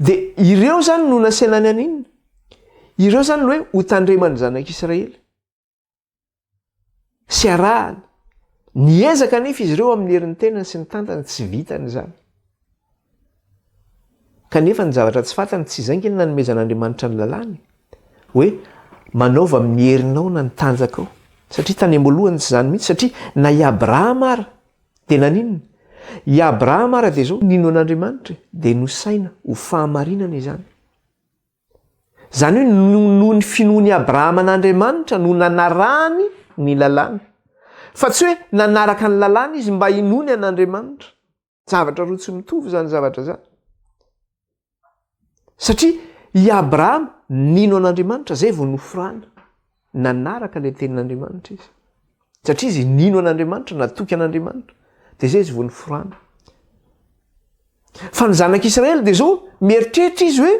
Dia ireo izany no nasiana ny an'inona? Ireo izany no hoe ho tandreman'ny zanak'Israely. Sy arahana. Niezaka anefa izy ireo amin'ny herin'ny tenany sy ny tantany, tsy vitany izany. Kanefa ny zavatra tsy fantany, tsy izay ange no nanomezan'Andriamanitra ny lalàny, hoe manaova amin'ny herinao na ny tanjakao. Satria tany am-boalohany tsy izany mihitsy, satria na i Abrahama ara dia naninona? I Abrahama ara dia izao, nino an'Andriamanitra e, dia nosaina ho fahamarinana izany. Izany hoe noho ny finoan'i Abrahama an'Andriamanitra no nanarahany ny lalàna. Fa tsy hoe nanaraka ny lalàna izy mba hinoany an'Andriamanitra. Zavatra roa tsy mitovy izany zavatra izany. Satria i Abrahama nino an'Andriamanitra izay vao noforana. Nanaraka ilay tenin'Andriamanitra izy. Satria izy nino an'Andriamanitra, natoky an'Andriamanitra. Dia izay izy vao noforana. Fa ny zanak'Israely dia izao, mieritreritra izy hoe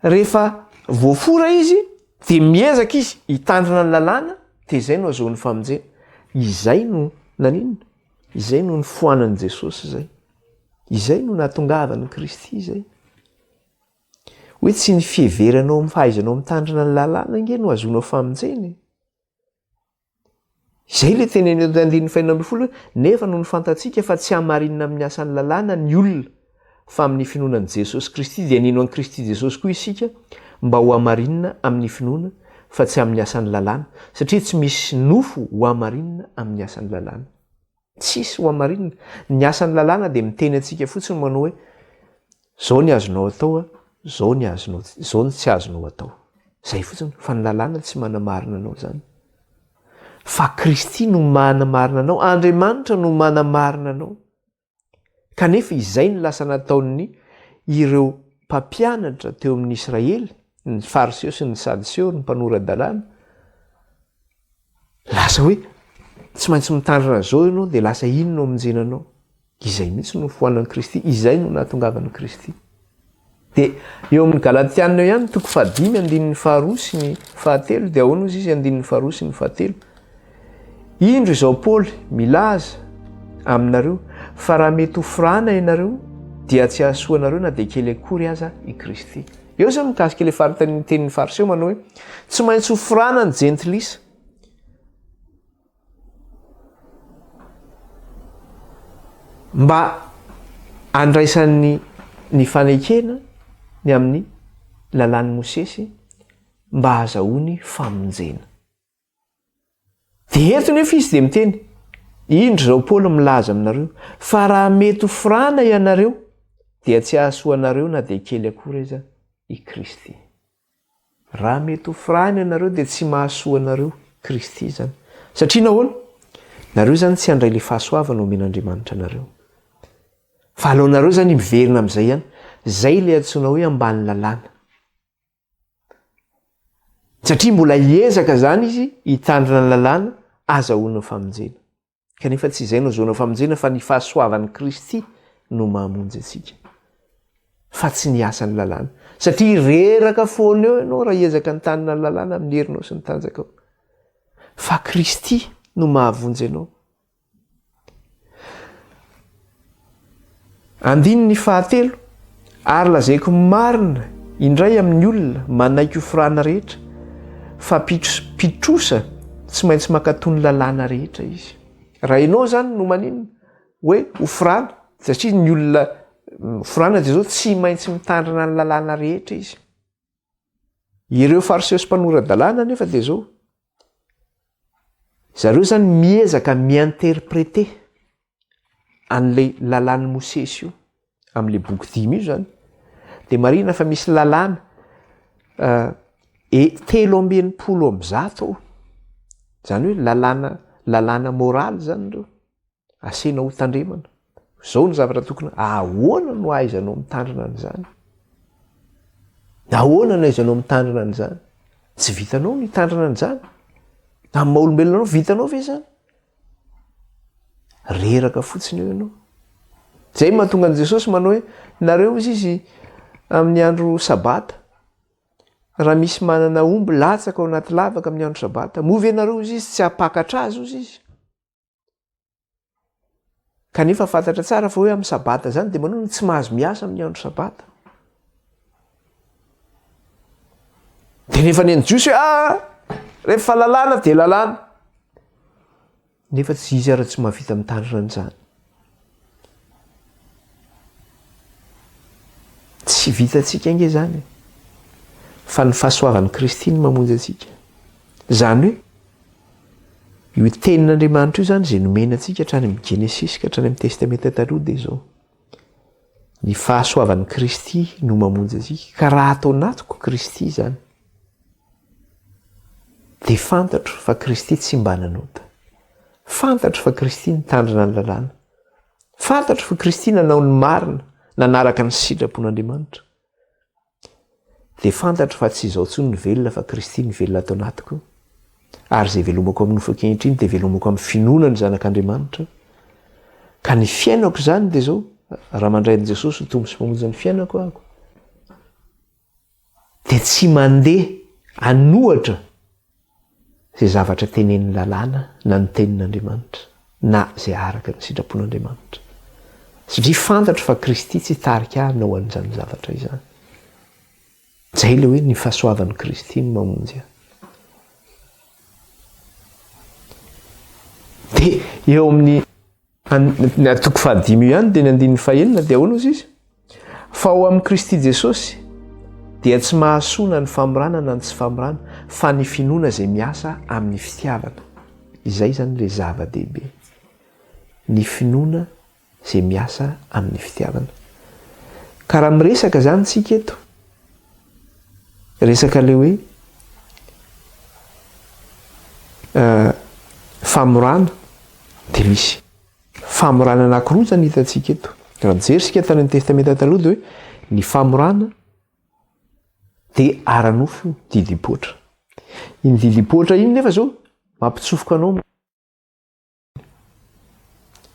rehefa voafora izy dia miezaka izy hitandrina ny lalàna dia izay no azahoany famonjena. Izay no naninona? Izay no nifoanan'i Jesosy izay. Izay no nahatongavan'i Kristy izay. Hoe tsy ny fiheveranao amin'ny fahaizanao mitandrina ny lalàna ange no ahazoanao famonjena e. Izay ilay teneno eto andininy fahenina ambin'ny folo hoe nefa nony fantatsika fa tsy hamarinina amin'ny asan'ny lalàna ny olona fa amin'ny finoana an'i Jesosy Kristy dia nino an'i Kristy Jesosy koa isika mba ho hamarinina amin'ny finoana fa tsy amin'ny asan'ny lalàna satria tsy misy nofo ho hamarinina amin'ny asan'ny lalàna. Tsisy ho hamarinina. Ny asan'ny lalàna dia miteny antsika fotsiny manao hoe zao ny azonao atao a, zao ny azonao, zao ny tsy azonao atao. Zay fotsiny, fa ny lalàna tsy manamarina anao zany. Fa Kristy no manamarina anao, Andriamanitra no manamarina anao. Kanefa izay no lasa nataon'ny ireo mpampianatra teo amin'ny Israely, ny Fariseo sy ny Sadoseo, ny mpanora-dalàna. Lasa hoe tsy maintsy mitandrina an'izao ianao dia lasa iny no hamonjena anao. Izay mihitsy no foanan'i Kristy, izay no nahatongavan'i Kristy. Dia eo amin'ny Galatiana eo ihany, toko fahadimy, andininy faharoa sy ny fahatelo, dia ahoana ozy izy andininy faharoa sy ny fahatelo? Indro izao Paoly milaza aminareo fa raha mety ho forana ianareo dia tsy hahasoa anareo na dia kely akory aza i Kristy. Eo izany mikasika ilay faritany tenin'ny Fariseo manao hoe tsy maintsy ho forana ny jentilisa. Mba handraisany ny fanekena ny amin'ny lalàn'i Mosesy mba hahazahoany famonjena. Dia eto nefa izy dia miteny, indro izao Paoly milaza aminareo, fa raha mety ho forana ianareo, dia tsy hahasoa anareo na dia kely akory aza i Kristy. Raha mety ho firahina ianareo dia tsy mahasoa anareo Kristy izany. Satria nahoana? Nareo izany tsy handray ilay fahasoavana omen'Andriamanitra anareo. Fa aleonareo izany miverina amin'izay ihany. Izay ilay antsoina hoe ambany lalàna. Satria mbola hiezaka izany izy hitandrina ny lalàna azahoana famonjena. Kanefa tsy izay no azahoana famonjena fa ny fahasoavan'i Kristy no mahamonjy antsika fa tsy ny asan'ny lalàna. Satria reraka foana eo ianao raha hiezaka ny tanana ny lalàna amin'ny herinao sy ny tanjakao. Fa Kristy no mahavonjy anao. Andininy fahatelo, Ary lazaiko marina indray amin'ny olona manaiky ho forana rehetra fa mpitrosa tsy maintsy mankatò ny lalàna rehetra izy. Raha ianao izany no maninona hoe ho forana, satria ny olona forana dia izao tsy maintsy mitandrina ny lalàna rehetra izy. Ireo fariseo sy mpanora-dalàna anefa dia izao, zareo izany miezaka mi-interpreter an'ilay lalàn'i Mosesy io, amin'ilay boky dimy io izany, dia marihina fa misy lalàna eh, 163 ao. Izany hoe lalàna, Lalàna moraly zany ireo. Asainao ho tandremana. Izao ny zavatra tokony, ahoana no ahaizanao mitandrina an'izany? Ahoana no ahaizanao mitandrina an'izany? Tsy vitanao ny hitandrina an'izany. Amin'ny maha olombelona anao, vitanao ve izany? Reraka fotsiny eo ianao. Izay mahatonga an'i Jesosy manao hoe, nareo izy izy amin'ny andro sabata, raha misy manana omby latsaka ao anaty lavaka amin'ny andro sabata, moa ve nareo izy izy tsy hampakatra azy ozy izy? Kanefa fantatra tsara fa hoe amin'ny sabata izany dia manao ny tsy mahazo miasa amin'ny andro sabata. Dia nefa ny an'ny Jiosy hoe ah, rehefa lalàna dia lalàna. Nefa tsy izy ara tsy mahavita mitandrina an'izany. Tsy vitantsika ange izany e. Fa ny fahasoavan'i Kristy no mamonjy antsika. Izany hoe io tenin'Andriamanitra io izany izay nomena antsika hatrany amin'ny Genesisy ka hatrany amin'ny Testamenta Taloha dia izao. Ny fahasoavan'i Kristy no mamonjy antsika. Ka raha ato anatiko Kristy izany, dia fantatro fa Kristy tsy mba nanota. Fantatro fa Kristy nitandrina ny lalàna. Fantatro fa Kristy nanao ny marina, nanaraka ny sitrapon'Andriamanitra. Dia fantatro fa tsy izaho intsony no velona fa Kristy no velona ato anatiko. Ary izay velomako amin'ny nofo ankehitriny dia velomako amin'ny finoana ny Zanak'Andriamanitra. Ka ny fiainako izany dia izao, raha mandray an'i Jesosy ho Tompo sy Mpamonjy ny fiainako aho, dia tsy mandeha an'ohatra izay zavatra tenenin'ny lalàna na ny tenin'Andriamanitra na izay araka ny sitrapon'Andriamanitra. Satria fantatro fa Kristy tsy hitarika ahy hanao an'izany zavatra izany. Izay ilay hoe ny fahasoavan'i Kristy no mamonjy ahy. Dia eo amin'ny Ny toko fahadimy io ihany dia ny andininy fahenina dia ahoana ozy izy? Fa ao amin'i Kristy Jesosy dia tsy mahasoa na ny famorana na ny tsy famorana fa ny finoana izay miasa amin'ny fitiavana. Izay izany ilay zava-dehibe. Ny finoana izay miasa amin'ny fitiavana. Ka raha miresaka izany tsika eto, resaka ilay hoe famorana dia misy famorana anankiroa izany hitantsika eto. Raha mijery isika tany amin'ny Testamenta Taloha dia hoe ny famorana dia ara-nofo io, didim-poatra. Iny didim-poatra iny nefa izao mampitsofoka anao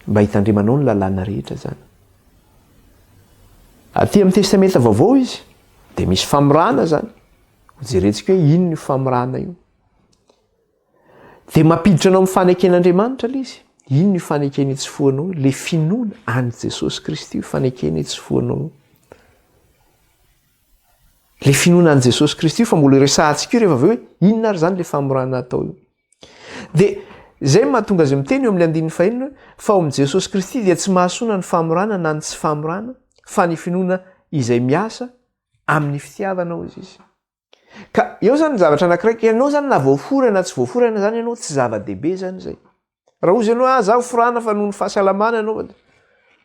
Mba hitandremanao ny lalàna rehetra izany. Aty amin'ny Testamenta Vaovao izy dia misy famorana izany. Hojerentsika hoe inona io famorana io. Dia mampiditra anao amin'ny faneken'Andriamanitra ilay izy. Inona io fanekena itsofohanao io? Ilay finoana an'i Jesosy Kristy io fanekena itsofohanao io. Ilay finoana an'i Jesosy Kristy io fa mbola resahantsika io rehefa avy eo hoe inona ary izany ilay famorana atao io. Dia izay no mahatonga azy miteny eo amin'ilay andininy fahenina hoe, fa ao amin'i Jesosy Kristy dia tsy mahasoa na ny famorana na ny tsy famorana, fa ny finoana izay miasa amin'ny fitiavana, hoy izy. Ka eo izany ny zavatra anankiray, ianao izany na voafora na tsy voaforana izany ianao, tsy zava-dehibe izany izay. Raha hozy ianao, ah, zaho forana fa noho ny fahasalamana anaovana.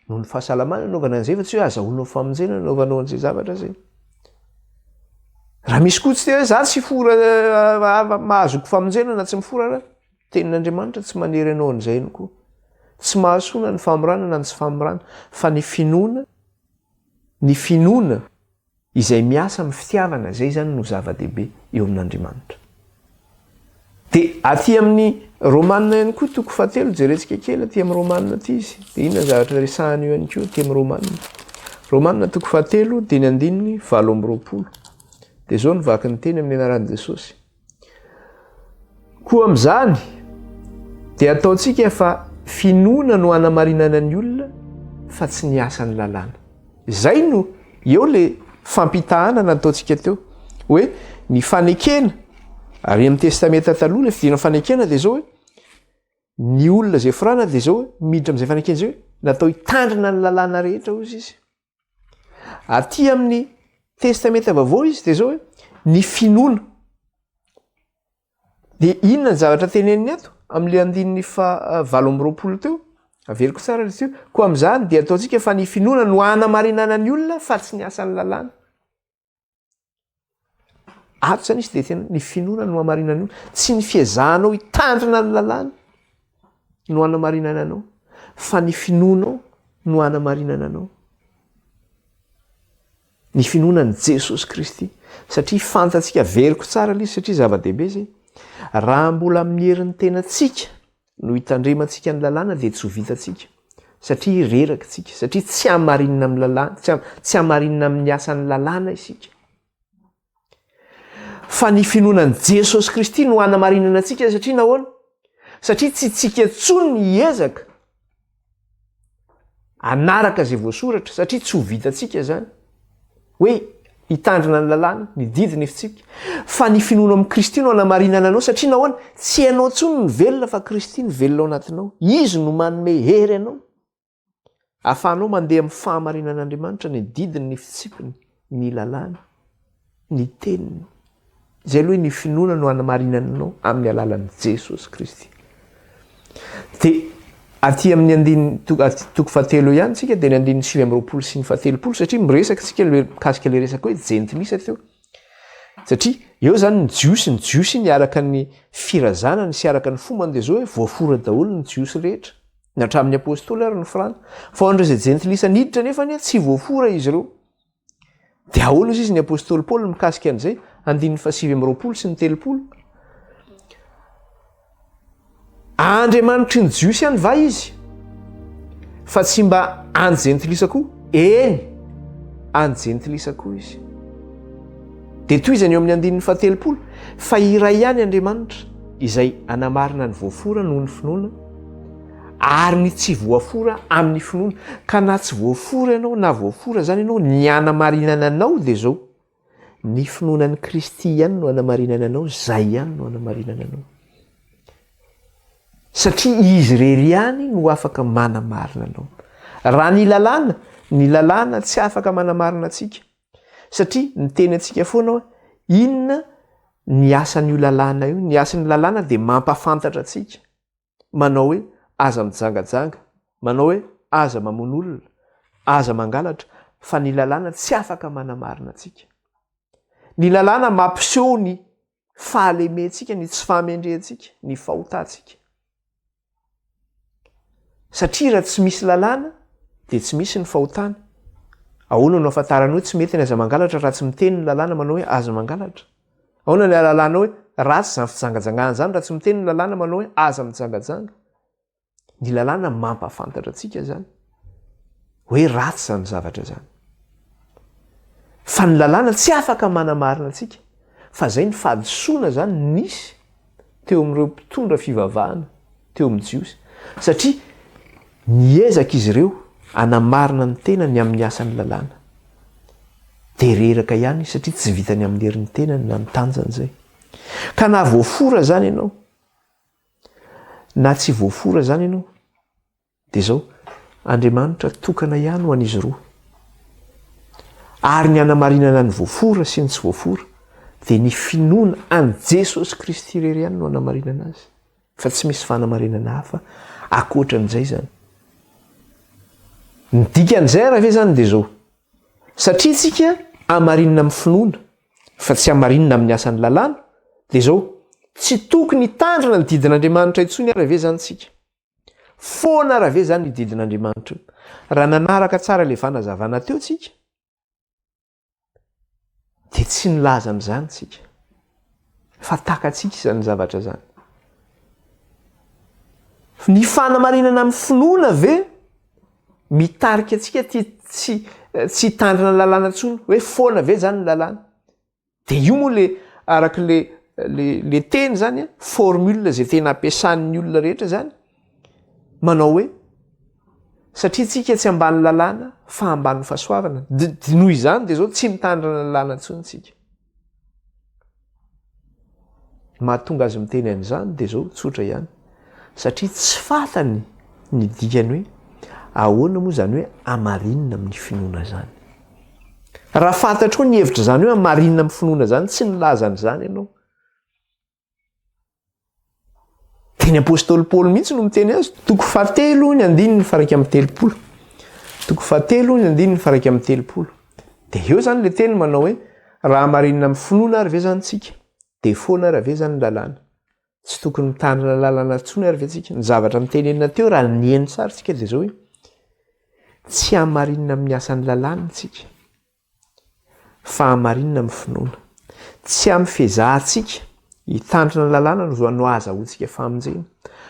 Noho ny fahasalamana anaovana an'izay fa tsy hoe azahoanao famonjena anaovanao an'izay zavatra izay. Raha misy koa tsy te hoe za tsy hifora mahazoko famonjena na tsy mifora ara, tenin'Andriamanitra tsy manery anao an'izay ihany koa. Tsy mahasoa na ny famorana na ny tsy famorana fa ny finoana, ny finoana izay miasa amin'ny fitiavana izay izany no zava-dehibe eo amin'Andriamanitra. Dia aty amin'ny Romana ihany koa toko fahatelo, jerentsika kely aty amin'ny Romana aty izy. Dia inona zavatra resahana io ihany koa aty amin'ny Romana. Romana toko fahatelo dia ny andininy 28. Dia izao ny vaky ny teny amin'ny anaran'i Jesosy. Koa amin'izany dia ataontsika fa finoana no hanamarinana ny olona fa tsy ny asan'ny lalàna. Izay no eo le fampitahana nataontsika teo hoe ny fanekena ary amin'ny testamenta taloha le fidirana fanekena dia zao hoe ny olona izay forana dia zao hoe miditra amin'izay fanekena izay hoe natao hitandrina ny lalàna rehetra hozy izy. Aty amin'ny testamenta vaovao izy dia zao hoe ny finoana Dia inona ny zavatra teneniny ato amin'ilay andininy faha 28 teo? Averiko tsara ilay teo. Koa amin'izany dia ataontsika fa ny finoana no hanamarinana ny olona fa tsy ny asan'ny lalàna. Ato izany izy dia tena ny finoana no hamarinana ny olona, tsy ny fiezahanao hitandrina ny lalàna. no hanamarinana anao, fa ny finoanao no hanamarinana anao. Ny finoana an'i Jesosy Kristy. Satria fantatsika, averiko tsara ilay izy satria zava-dehibe izay. Raha mbola amin'ny herin'ny tenantsika no hitandremantsika ny lalàna dia tsy ho vitantsika. Satria reraka isika, satria tsy hamarinina amin'ny lalàna, tsy hamarinina amin'ny asan'ny lalàna isika. Fa ny finoana an'i Jesosy Kristy no hanamarinana antsika satria nahoana? Satria tsy tsika intsony ny hiezaka hanaraka izay voasoratra satria tsy ho vitantsika izany. Hoe hitandrina ny lalàna, ny didy, ny fitsipika. Fa ny finoana amin'i Kristy no hanamarinana anao satria nahoana? Tsy ianao intsony no velona fa Kristy no velona ao anatinao. Izy no manome hery anao. Ahafahanao mandeha amin'ny fahamarinan'Andriamanitra, ny didiny, ny fitsipiny, ny lalàny, ny teniny. Izay aloha ny finoana no hanamarinana anao amin'ny alalan'i Jesosy Kristy. Dia aty amin'ny andininy toko fahatelo ihany tsika dia ny andininy 29 sy ny fahatelopolo satria miresaka tsika le mikasika le resaka hoe jentilisa teo. Satria eo zany ny Jiosy, ny Jiosy niaraka ny firazanany sy araka ny fombany dia zao hoe voafora daholo ny Jiosy rehetra. Na hatramin'ny apostoly ary noforana. Fa ho an'ireo izay jentilisa niditra anefa anie tsy voafora izy ireo. Dia ahoana izy ny apostoly Paoly mikasika an'izay? Andininy fahasivy amby 20 sy ny 30. Andriamanitry ny Jiosy ihany va izy? Fa tsy mba any jentilisa koa? Eny, any jentilisa koa izy. Dia tohizany eo amin'ny andininy fahatelopolo fa iray ihany Andriamanitra izay anamarina ny voafora noho ny finoana ary ny tsy voafora amin'ny finoana. Ka na tsy voafora ianao na voafora izany ianao, ny hanamarinana anao dia izao, ny finoana an'i Kristy ihany no hanamarinana anao, izay ihany no hanamarinana anao. Satria Izy irery ihany no afaka manamarina anao. Raha ny lalàna, ny lalàna tsy afaka manamarina antsika. Satria miteny antsika foana hoe inona ny asan'io lalàna io. Ny asan'ny lalàna dia mampafantatra antsika. Manao hoe aza mijangajanga, manao hoe aza mamono olona, aza mangalatra, fa ny lalàna tsy afaka manamarina antsika. Ny lalàna mampiseho ny fahalementsika, ny tsy fahamendrehantsika, ny fahotantsika. Satria raha tsy misy lalàna dia tsy misy ny fahotana. Ahoana no ahafantarana hoe tsy mety ny aza mangalatra raha tsy miteny ny lalàna manao hoe aza mangalatra? Ahoana ny ahalalana hoe ratsy izany fijangajangana izany raha tsy miteny ny lalàna manao hoe aza mijangajanga? Ny lalàna mampahafantatra antsika izany hoe ratsy izany zavatra izany. Fa ny lalàna tsy afaka manamarina antsika fa izay ny fahadisoana izany nisy teo amin'ireo mpitondra fivavahana teo amin'ny Jiosy, satria niezaka izy ireo hanamarina ny tenany amin'ny asan'ny lalàna. Dia reraka ihany izy satria tsy vitany amin'ny herin'ny tenany na ny tanjany izay. Ka na voafora izany ianao, na tsy voafora izany ianao, Dia izao, Andriamanitra tokana ihany ho an'izy roa. Ary ny hanamarinana ny voafora sy ny tsy voafora, dia ny finoana an'i Jesosy Kristy irery ihany no hanamarinana azy, fa tsy misy fanamarinana hafa ankoatra an'izay izany. Ny dikan'izay ary ve izany dia izao, satria tsika hamarinina amin'ny finoana, fa tsy hamarinina amin'ny asan'ny lalàna, dia izao, tsy tokony hitandrina ny didin'Andriamanitra intsony ary ve izany tsika? Foana ara ve zany io didin'Andriamanitra io? Raha nanaraka tsara ilay fanazavana teo tsika dia tsy nilaza an'izany tsika. Fa takatsika izany zavatra izany. Ny fanamarinana amin'ny finoana ve mitarika antsika ty tsy tsy hitandrina ny lalàna intsony hoe foana ve zany ny lalàna? Dia io moa le araka le le le teny zany a, formule zay tena ampiasan'ny olona rehetra zany, manao hoe satria tsika tsy ambany lalàna fa ambany fahasoavana, d- noho izany de zao tsy mitandrina lalàna intsony tsika. Mahatonga azy miteny an'izany dia izao, tsotra ihany, satria tsy fantany ny dikany hoe ahoana moa izany hoe hamarinina amin'ny finoana izany. Raha fantatrao ny hevitr'izany hoe hamarinina amin'ny finoana izany, tsy nilaza an'izany ianao. Dia ny apostoly Paoly mihitsy no miteny azy, toko fahatelo ny andininy faha-31. Toko fahatelo ny andininy faha-31. Dia eo izany ilay teny manao hoe raha hamarinina amin'ny finoana ary ve izany tsika, dia foana ary ve izany ny lalàna? Tsy tokony mitandrina lalana intsony ary ve tsika? Ny zavatra notenenina teo raha nihaino tsara tsika dia izao hoe tsy hamarinina amin'ny asan'ny lalàna tsika fa hamarinina amin'ny finoana. Tsy amin'ny fiezahantsika hitandrina ny lalàna no no ahazahoantsika famonjena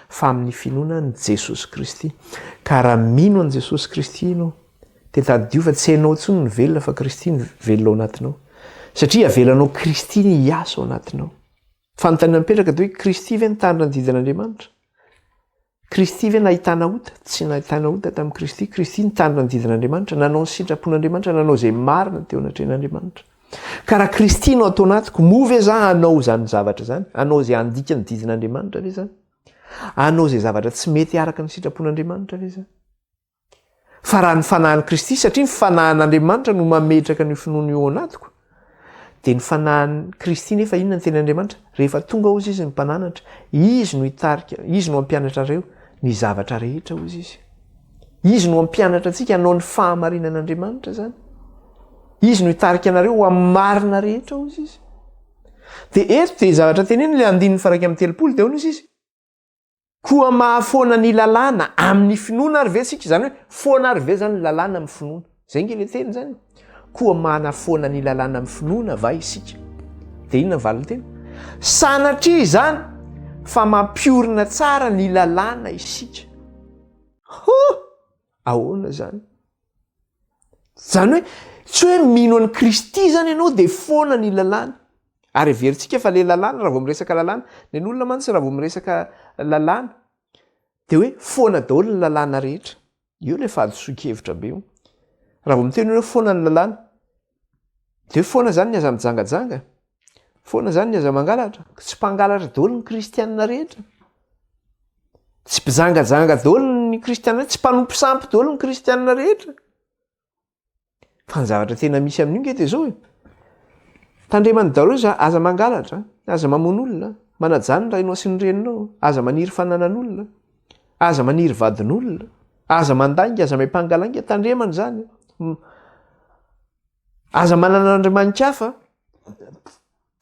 fa amin'ny finoana an'i Jesosy Kristy. Ka raha mino an'i Jesosy Kristy ianao dia tadidio fa tsy ianao intsony no velona fa Kristy no velona ao anatinao. Satria avelanao Kristy ny hiasa ao anatinao. Fanontaniana mipetraka dia hoe Kristy ve nitandrina ny didin'Andriamanitra? Kristy ve nahitana ota? Tsy nahitana ota tamin'i Kristy. Kristy nitandrina ny didin'Andriamanitra, nanao ny sitrapon'Andriamanitra, nanao izay marina teo anatrehan'Andriamanitra. Ka raha Kristy no ato anatiko, moa ve za hanao izany zavatra izany? Hanao izay handika ny didin'Andriamanitra ve za? Hanao izay zavatra tsy mety araka ny sitrapon'Andriamanitra ve za? Fa raha ny Fanahin'i Kristy, satria ny Fanahin'Andriamanitra no mametraka an'io finoana io ao anatiko, dia ny Fanahin'i Kristy nefa inona ny tenin'Andriamanitra? Rehefa tonga hozy Izy ny mpananatra, Izy no hitarika, Izy no hampianatra anareo ny zavatra rehetra hozy Izy. Izy no hampianatra antsika hanao ny fahamarinan'Andriamanitra izany. Izy no hitarika anareo ho amin'ny marina rehetra hozy Izy. Dia eto dia zavatra teneniny ilay andininy faha 31 dia ahoana hozy Izy? Koa mahafoana ny lalàna amin'ny finoana ary ve isika? Izany hoe foana ary ve izany ny lalàna amin'ny finoana? Izay nge le teny izany. Koa manafoana ny lalàna amin'ny finoana va isika? Dia inona ny valin-teny? Sanatria izany fa mampiorina tsara ny lalàna isika. Ho! Ahoana izany? Izany hoe tsy hoe mino an'i Kristy izany ianao dia foana ny lalàna. Ary heverintsika fa le lalàna raha vao miresaka lalàna, ny olona mantsy raha vao miresaka lalàna dia hoe foana daholo ny lalàna rehetra. Io ilay fahadisoan-kevitra be io. Raha vao miteny hoe foana ny lalàna dia hoe foana izany ny aza mijangajanga, foana izany ny aza mangalatra. Tsy mpangalatra daholo ny kristianina rehetra. Tsy mpijangajanga daholo ny kristianina, tsy mpanompo sampy daholo ny kristianina rehetra. Fa ny zavatra tena misy amin'io nge dia zao e. Tandremany daholo za, aza mangalatra, aza mamono olona, manajà ny rainao sy ny reninao, aza maniry fananan'olona, aza maniry vadin'olona, aza mandainga, aza miampangalainga, tandremany zany. Aza manana andriamani-kafa,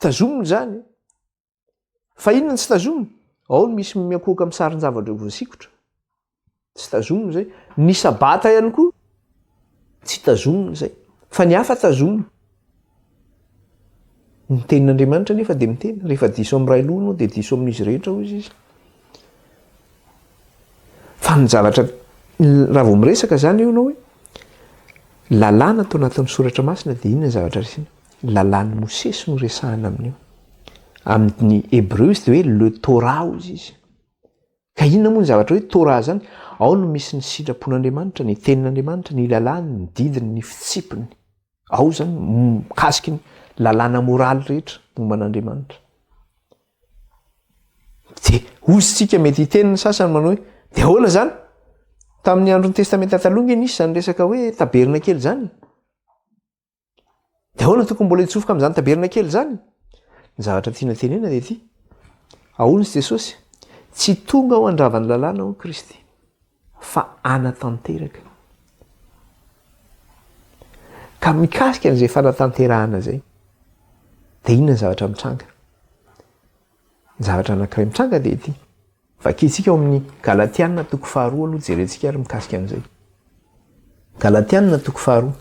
tazomina izany. Fa inona no tsy tazomina? Ao no misy miankohoka amin'ny sarin-javatra voasikotra. Tsy tazomina izay. Ny sabata ihany koa tsy tazomina izay. Fa ny hafa tazomina. Ny tenin'Andriamanitra nefa dia miteny, rehefa diso amin'ny ray loha ianao dia diso amin'izy rehetra hoy izy. Fa ny zavatra raha vao miresaka izany eo ianao hoe lalàna tao anatin'ny soratra masina dia inona ny zavatra resina? Lalàn'i Mosesy no resahana amin'io. Amin'ny hebreo izy dia hoe le Torah hozy izy. Ka inona moa ny zavatra hoe Torah izany? Ao no misy ny sitrapon'Andriamanitra, ny tenin'Andriamanitra, ny lalàny, ny didiny, ny fitsipiny. Ao izany mikasiky ny lalàna moraly rehetra momba an'Andriamanitra. Dia hozy tsika mety hiteny ny sasany manao hoe dia ahoana izany? Tamin'ny andron'ny Testamenta Taloha nge nisy izany resaka hoe tabernakely izany. Dia ahoana tokony mbola hitsofoka amin'izany tabernakely izany? Ny zavatra tiana tenena dia ity. Ahoana izy Jesosy? Tsy tonga aho handrava ny lalàna hoy Kristy, fa hanatanteraka. Ka mikasika an'izay fanatanterahana izay, dia inona ny zavatra mitranga? Ny zavatra anankiray mitranga dia ity. Vakintsika ao amin'ny Galatiana toko faharoa aloha jerentsika ary mikasika an'izay. Galatiana toko faharoa.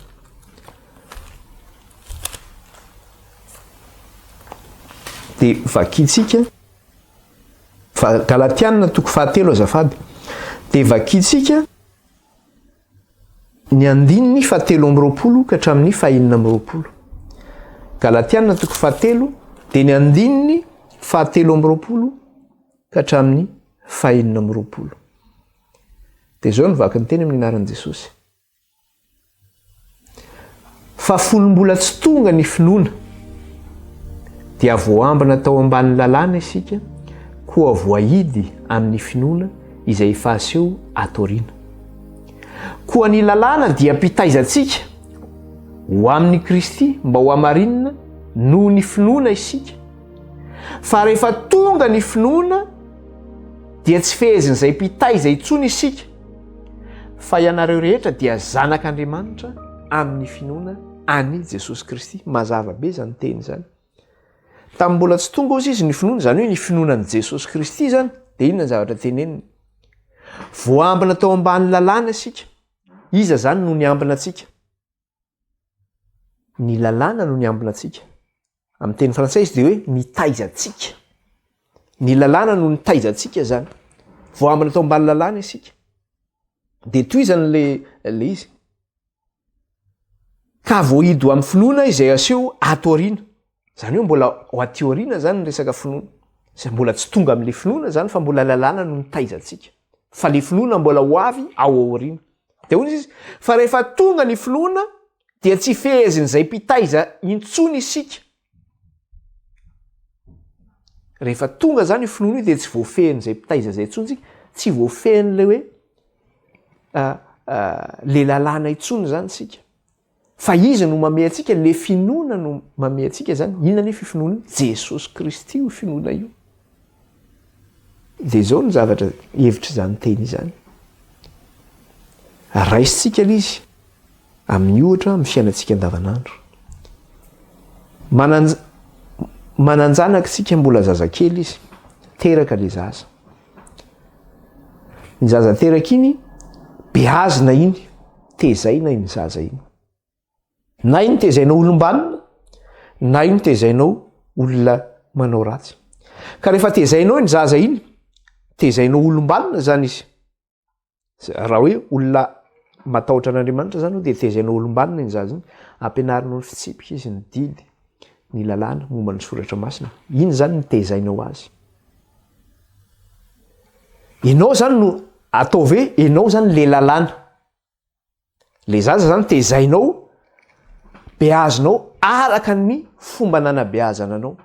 Dia vakintsika Galatiana toko fahatelo azafady. Dia vakintsika Ny andininy fahatelo amby 20 ka hatramin'ny fahenina amby 20. Galatiana toko fahatelo dia ny andininy fahatelo amby 20 ka hatramin'ny fahenina amby 20. Dia izao no vaky ny teny amin'ny anaran'i Jesosy. Fa fony mbola tsy tonga ny finoana, dia voambina tao ambanin'ny lalàna isika, koa voahidy amin'ny finoana izay efa aseho ato aoriana. Koa ny lalàna dia mpitaiza antsika ho amin'i Kristy mba hohamarinina noho ny finoana isika. Fa rehefa tonga ny finoana dia tsy fehezin'izay mpitaiza intsony isika, fa ianareo rehetra dia zanak'Andriamanitra amin'ny finoana an'i Jesosy Kristy. Mazava be izany teny izany. Tamin'ny mbola tsy tonga ozy izy ny finoana, izany hoe ny finoana an'i Jesosy Kristy izany, dia inona ny zavatra teneniny? Voambina tao ambany lalàna isika. Iza izany no niambina antsika? Ny lalàna no niambina antsika. Amin'ny teny frantsay izy dia hoe nitaiza antsika. Ny lalàna no nitaiza antsika izany. Voambina tao ambany lalàna isika. Dia tohizany le le izy. Ka voahidy ho amin'ny finoana izay aseho ato aoriana. Izany hoe mbola ho aty aoriana izany ny resaka finoana. Izay mbola tsy tonga amin'ilay finoana izany fa mbola lalàna no nitaiza antsika. Fa le finoana mbola ho avy ao aoriana. Dia hoy izy, fa rehefa tonga ny finoana dia tsy fehezin'izay mpitaiza intsony isika. Rehefa tonga zany io finoana io dia tsy voafehin'izay mpitaiza izay intsony isika, tsy voafehin'ilay hoe le lalàna intsony zany isika. Fa izy no mamehy antsika, le finoana no mamehy antsika zany. Inona anefa io finoana io? Jesosy Kristy io finoana io. Dia izao ny zavatra hevitr'izany teny izany. Raisintsika ilay izy amin'ny ohatra amin'ny fiainantsika andavanandro. Manan manan-janaka isika mbola zazakely izy, teraka ilay zaza. Ny zaza teraka iny, beazina iny, tezaina iny zaza iny. Na iny tezainao olom-banona, na iny tezainao olona manao ratsy. Ka rehefa tezainao iny zaza iny, tezainao olom-banona zany izy. Raha hoe olona matahotra an'Andriamanitra zany dia tezainao olom-banona iny zaza iny, ampianarinao ny fitsipika izy, ny didy, ny lalàna momba ny soratra masina. Iny zany ny tezainao azy. Ianao zany no ataovy hoe ianao zany le lalàna. Le zaza zany tezainao, beazinao araka ny fomba nanabeazana anao.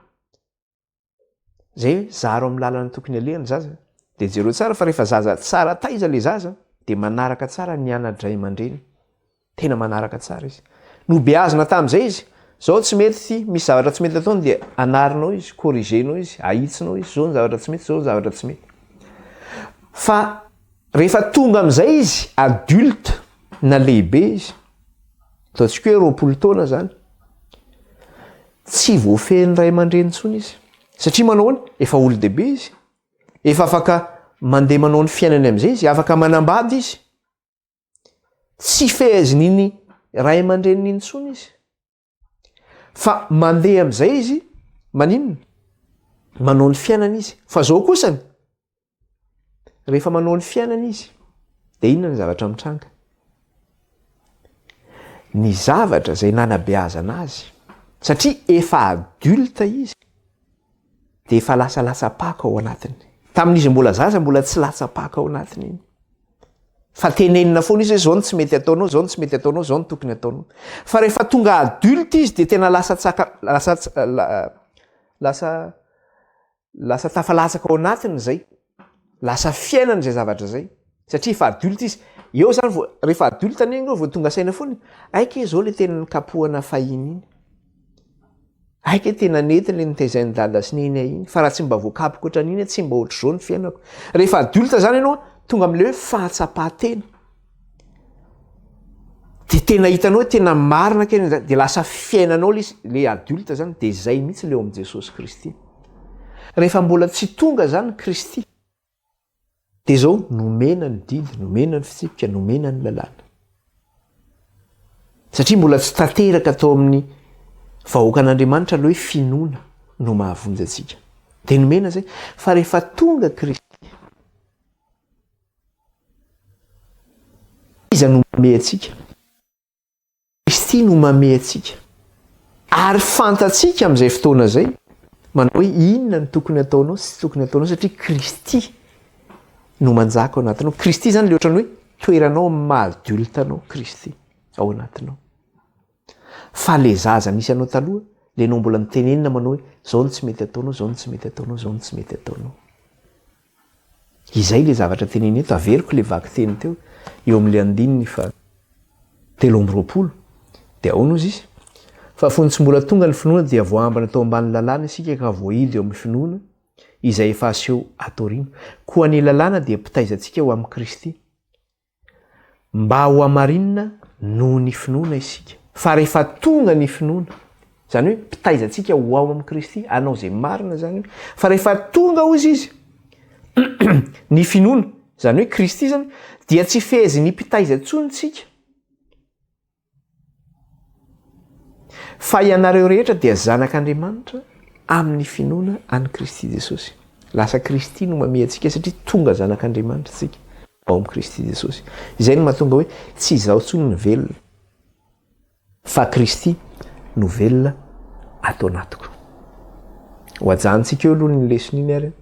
Zay hoe zaro amin'ny lalana tokony aleha ny zaza. De jereo tsara fa rehefa zaza tsara taiza le zaza de manaraka tsara ny ana-dray aman-dreny. Tena manaraka tsara izy. Nobeazina tamin'izay izy, zao tsy mety ity, misy zavatra tsy mety ataony dia anarinao izy, corriger-nao izy, ahitsinao izy, zao ny zavatra tsy mety, zao ny zavatra tsy mety. Fa rehefa tonga amin'izay izy, adulte na lehibe izy, ataontsika hoe 20 taona zany, tsy voafehin'ny ray aman-dreny intsony izy. Satria manao ahoana? Efa olon-dehibe izy, efa afaka mandeha manao ny fiainany amin'izay izy, afaka manambady izy. Tsy fehezin'iny ray aman-dreniny intsony izy. Fa mandeha amin'izay izy, maninona? Manao ny fiainana izy. Fa zao kosany, rehefa manao ny fiainana izy, de inona ny zavatra mitranga? Ny zavatra izay nanabeazana azy, satria efa adulte izy, de efa lasa latsa-paka ao anatiny. Tamin'izy mbola zaza mbola tsy latsa-paka ao anatiny iny. Fa tenenina foana izy hoe zao no tsy mety ataonao, zao no tsy mety ataonao, zao no tokony ataonao. Fa rehefa tonga adulte izy de tena lasa tsaka, lasa lasa lasa tafalatsaka ao anatiny zay. Lasa fiainany zay zavatra zay. Satria efa adulte izy. Eo zany vao, rehefa adulte anie enao vao tonga saina foana e, hay kay zao le tena nikapohana fahiny iny. Hay kay tena nety le nitezain'i dada sy neny ahy iny, fa raha tsy mba voakapoka ohatran'iny aho tsy mba ohatr'izao ny fiainako. Rehefa adulte zany ianao tonga am'le hoe fahatsapan-tena. De tena hitanao hoe tena marina kay ny de lasa fiainanao le izy, le adulte zany de zay mihitsy le ao amin'i Jesosy Kristy. Rehefa mbola tsy tonga zany Kristy, Dia izao, nomena ny didy, nomena ny fitsipika, nomena ny lalàna. Satria mbola tsy tanteraka tao amin'ny vahoakan'Andriamanitra aloha hoe finoana no mahavonjy antsika. Dia nomena izay. Fa rehefa tonga Kristy, iza no mamehy antsika? Kristy no mamehy antsika. Ary fantatsika amin'izay fotoana izay, manao hoe inona no tokony ataonao sy tsy tokony ataonao satria Kristy no manjaka ao anatinao. Kristy izany le ohatran'ny hoe toeranao amin'ny maha adulte anao, Kristy ao anatinao. Fa le zaza nisy anao taloha, le enao mbola nitenenina manao hoe zao no tsy mety ataonao, zao no tsy mety ataonao, zao no tsy mety ataonao. Izay ilay zavatra tenenina eto, averiko ilay vakiteny teo, eo amin'ilay andininy faha 23, dia ahoana hozy izy? Fa fony tsy mbola tonga ny finoana dia voaambina tao ambany lalàna isika ka voahidy eo amin'ny finoana izay efa aseho ato aoriana. Koa ny lalàna dia mpitaiza antsika ho amin'i Kristy, Mba hohamarinina noho ny finoana isika. Fa rehefa tonga ny finoana, Izany hoe mpitaiza antsika ho ao amin'i Kristy, hanao izay marina izany io. Fa rehefa tonga hozy izy, ny finoana, izany hoe Kristy izany, dia tsy fehezin'ny mpitaiza intsony tsika. Fa ianareo rehetra dia zanak'Andriamanitra amin'ny finoana an'i Kristy Jesosy. Lasa Kristy no mamehy antsika satria tonga zanak'Andriamanitra isika ao amin'i Kristy Jesosy. Izay no mahatonga hoe tsy izaho intsony no velona fa Kristy no velona ato anatiko. Ho ajanontsika eo aloha ny lesona iny ary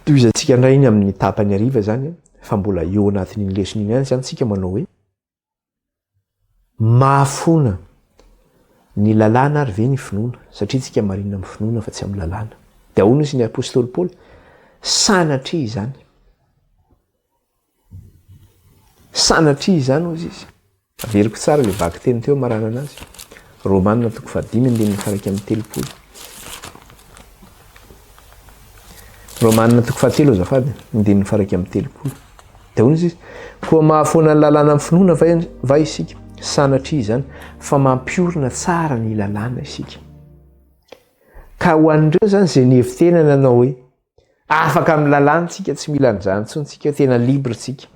tohizantsika indray iny amin'ny tapany hariva izany fa mbola eo anatin'iny lesona iny ihany izany isika manao hoe Mahafoana ny lalàna ary ve ny finoana? Satria tsika marina amin'ny finoana fa tsy amin'ny lalàna. Dia ahoana izy ny apostoly Paoly? Sanatria izany. Sanatria izany hozy izy. Averiko tsara ilay vakiteny teo amaranana azy. Romana toko fahadimy andininy faha 31. Romana toko fahatelo azafady, andininy faha 31. Dia hoy izy, koa mahafoana ny lalàna amin'ny finoana va, va isika? Sanatria izany, fa mampiorina tsara ny lalàna isika. Ka ho an'ireo izany izay nihevi-tena nanao hoe, afaka amin'ny lalàna tsika, tsy mila an'izany intsony tsika, tena libre tsika.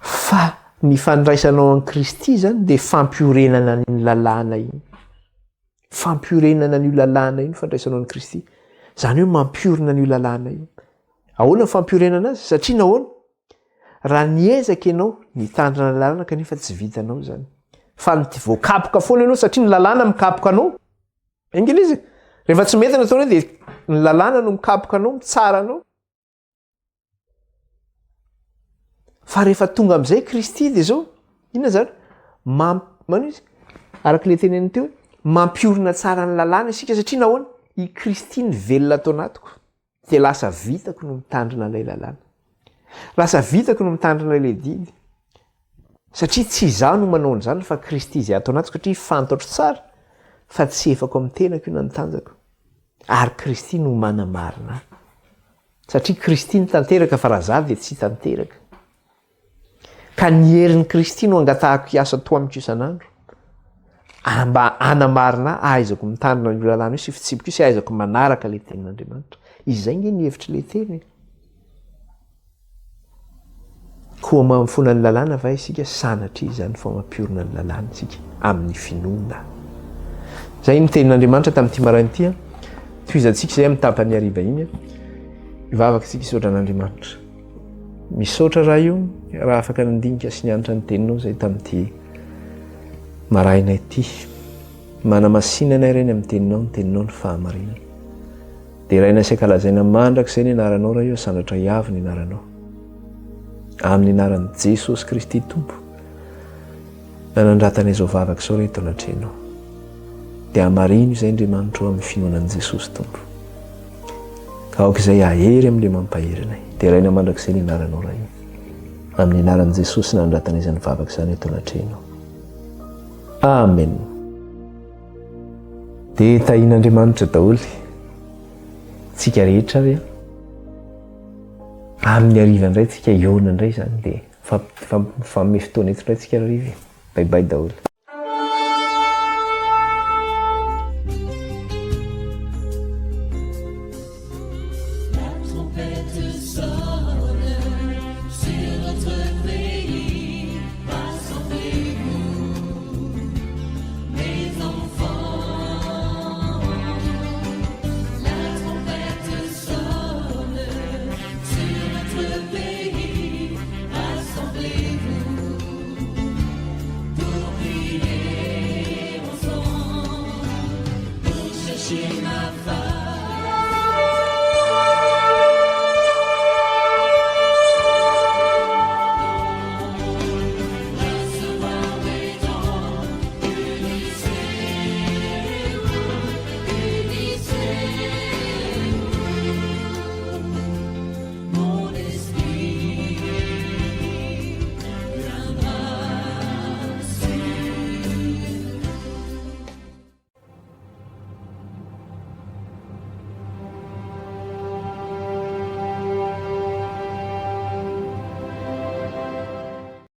Fa ny fandraisanao an'i Kristy izany dia fampiorenana ny lalàna iny. Fampiorenana an'io lalàna io ny fandraisanao an'i Kristy. Izany hoe mampiorina an'io lalàna io. Ahoana ny fampiorenana azy? Satria nahoana? Raha niezaka ianao nitandrina ny lalàna kanefa tsy vitanao izany. Fa ny voakapoka foana ianao satria ny lalàna mikapoka anao. Anglisy. Rehefa tsy mety ny ataonao dia ny lalàna no mikapoka anao, mitsara anao. Fa rehefa tonga amin'izay Kristy dia izao, inona izany? Mamp- manao izy, araka ilay teneniny teo hoe, mampiorina tsara ny lalàna isika satria nahoana? I Kristy ny velona ato anatiko, dia lasa vitako no mitandrina ilay lalàna. Lasa vitako no mitandrina ilay didy. Satria tsy izaho no manao an'izany fa Kristy izay ato anatiko satria fantatro tsara fa tsy efako amin'ny tenako io na ny tanjako. Ary Kristy no manamarina ahy. Satria Kristy no tanteraka fa raha za dia tsy tanteraka. Ka ny herin'i Kristy no angatahako hiasa to amiko isan'andro. Mba hanamarina ahy ahaizako mitandrina an'io lalàna io sy fitsipika io sy ahaizako manaraka ilay tenin'Andriamanitra. Izay nge ny hevitr'ilay teny e. Koa mamfona ny lalàna va isika? Sanatria izany fa mampiorina ny lalàna isika amin'ny finoana. Izay ny tenin'Andriamanitra tamin'ity maraina ity. Tohizantsika izay amin'ny tapany hariva iny. Hivavaka isika hisaotra an'Andriamanitra. Misaotra Ray o, raha afaka nandinika sy nianatra ny teninao izay tamin'ity maraina ity. Manamasina anay Reny amin'ny teninao, ny teninao ny fahamarinana. Deraina sy ankalazaina mandrakizay ny anaranao Ray ô, sandratra hiavo ny anaranao. Amin'ny anaran'i Jesosy Kristy Tompo, nanandratana izao vavaka izao re eto anatrehanao. Dia hamarino izay Andriamanitra o amin'ny finoana an'i Jesosy Tompo. Ka aoka izay hahery amin'ilay mampahery anay. Deraina mandrakizay ny anaranao Ray ô. Amin'ny anaran'i Jesosy nanandratana izany vavaka izany eto anatrehanao. Amen. Dia tahian'Andriamanitra daholo tsika rehetra ary an. Amin'ny hariva indray tsika hihaona indray izany dia mifanome fotoana eto indray tsika hariva e. Bye bye daholo.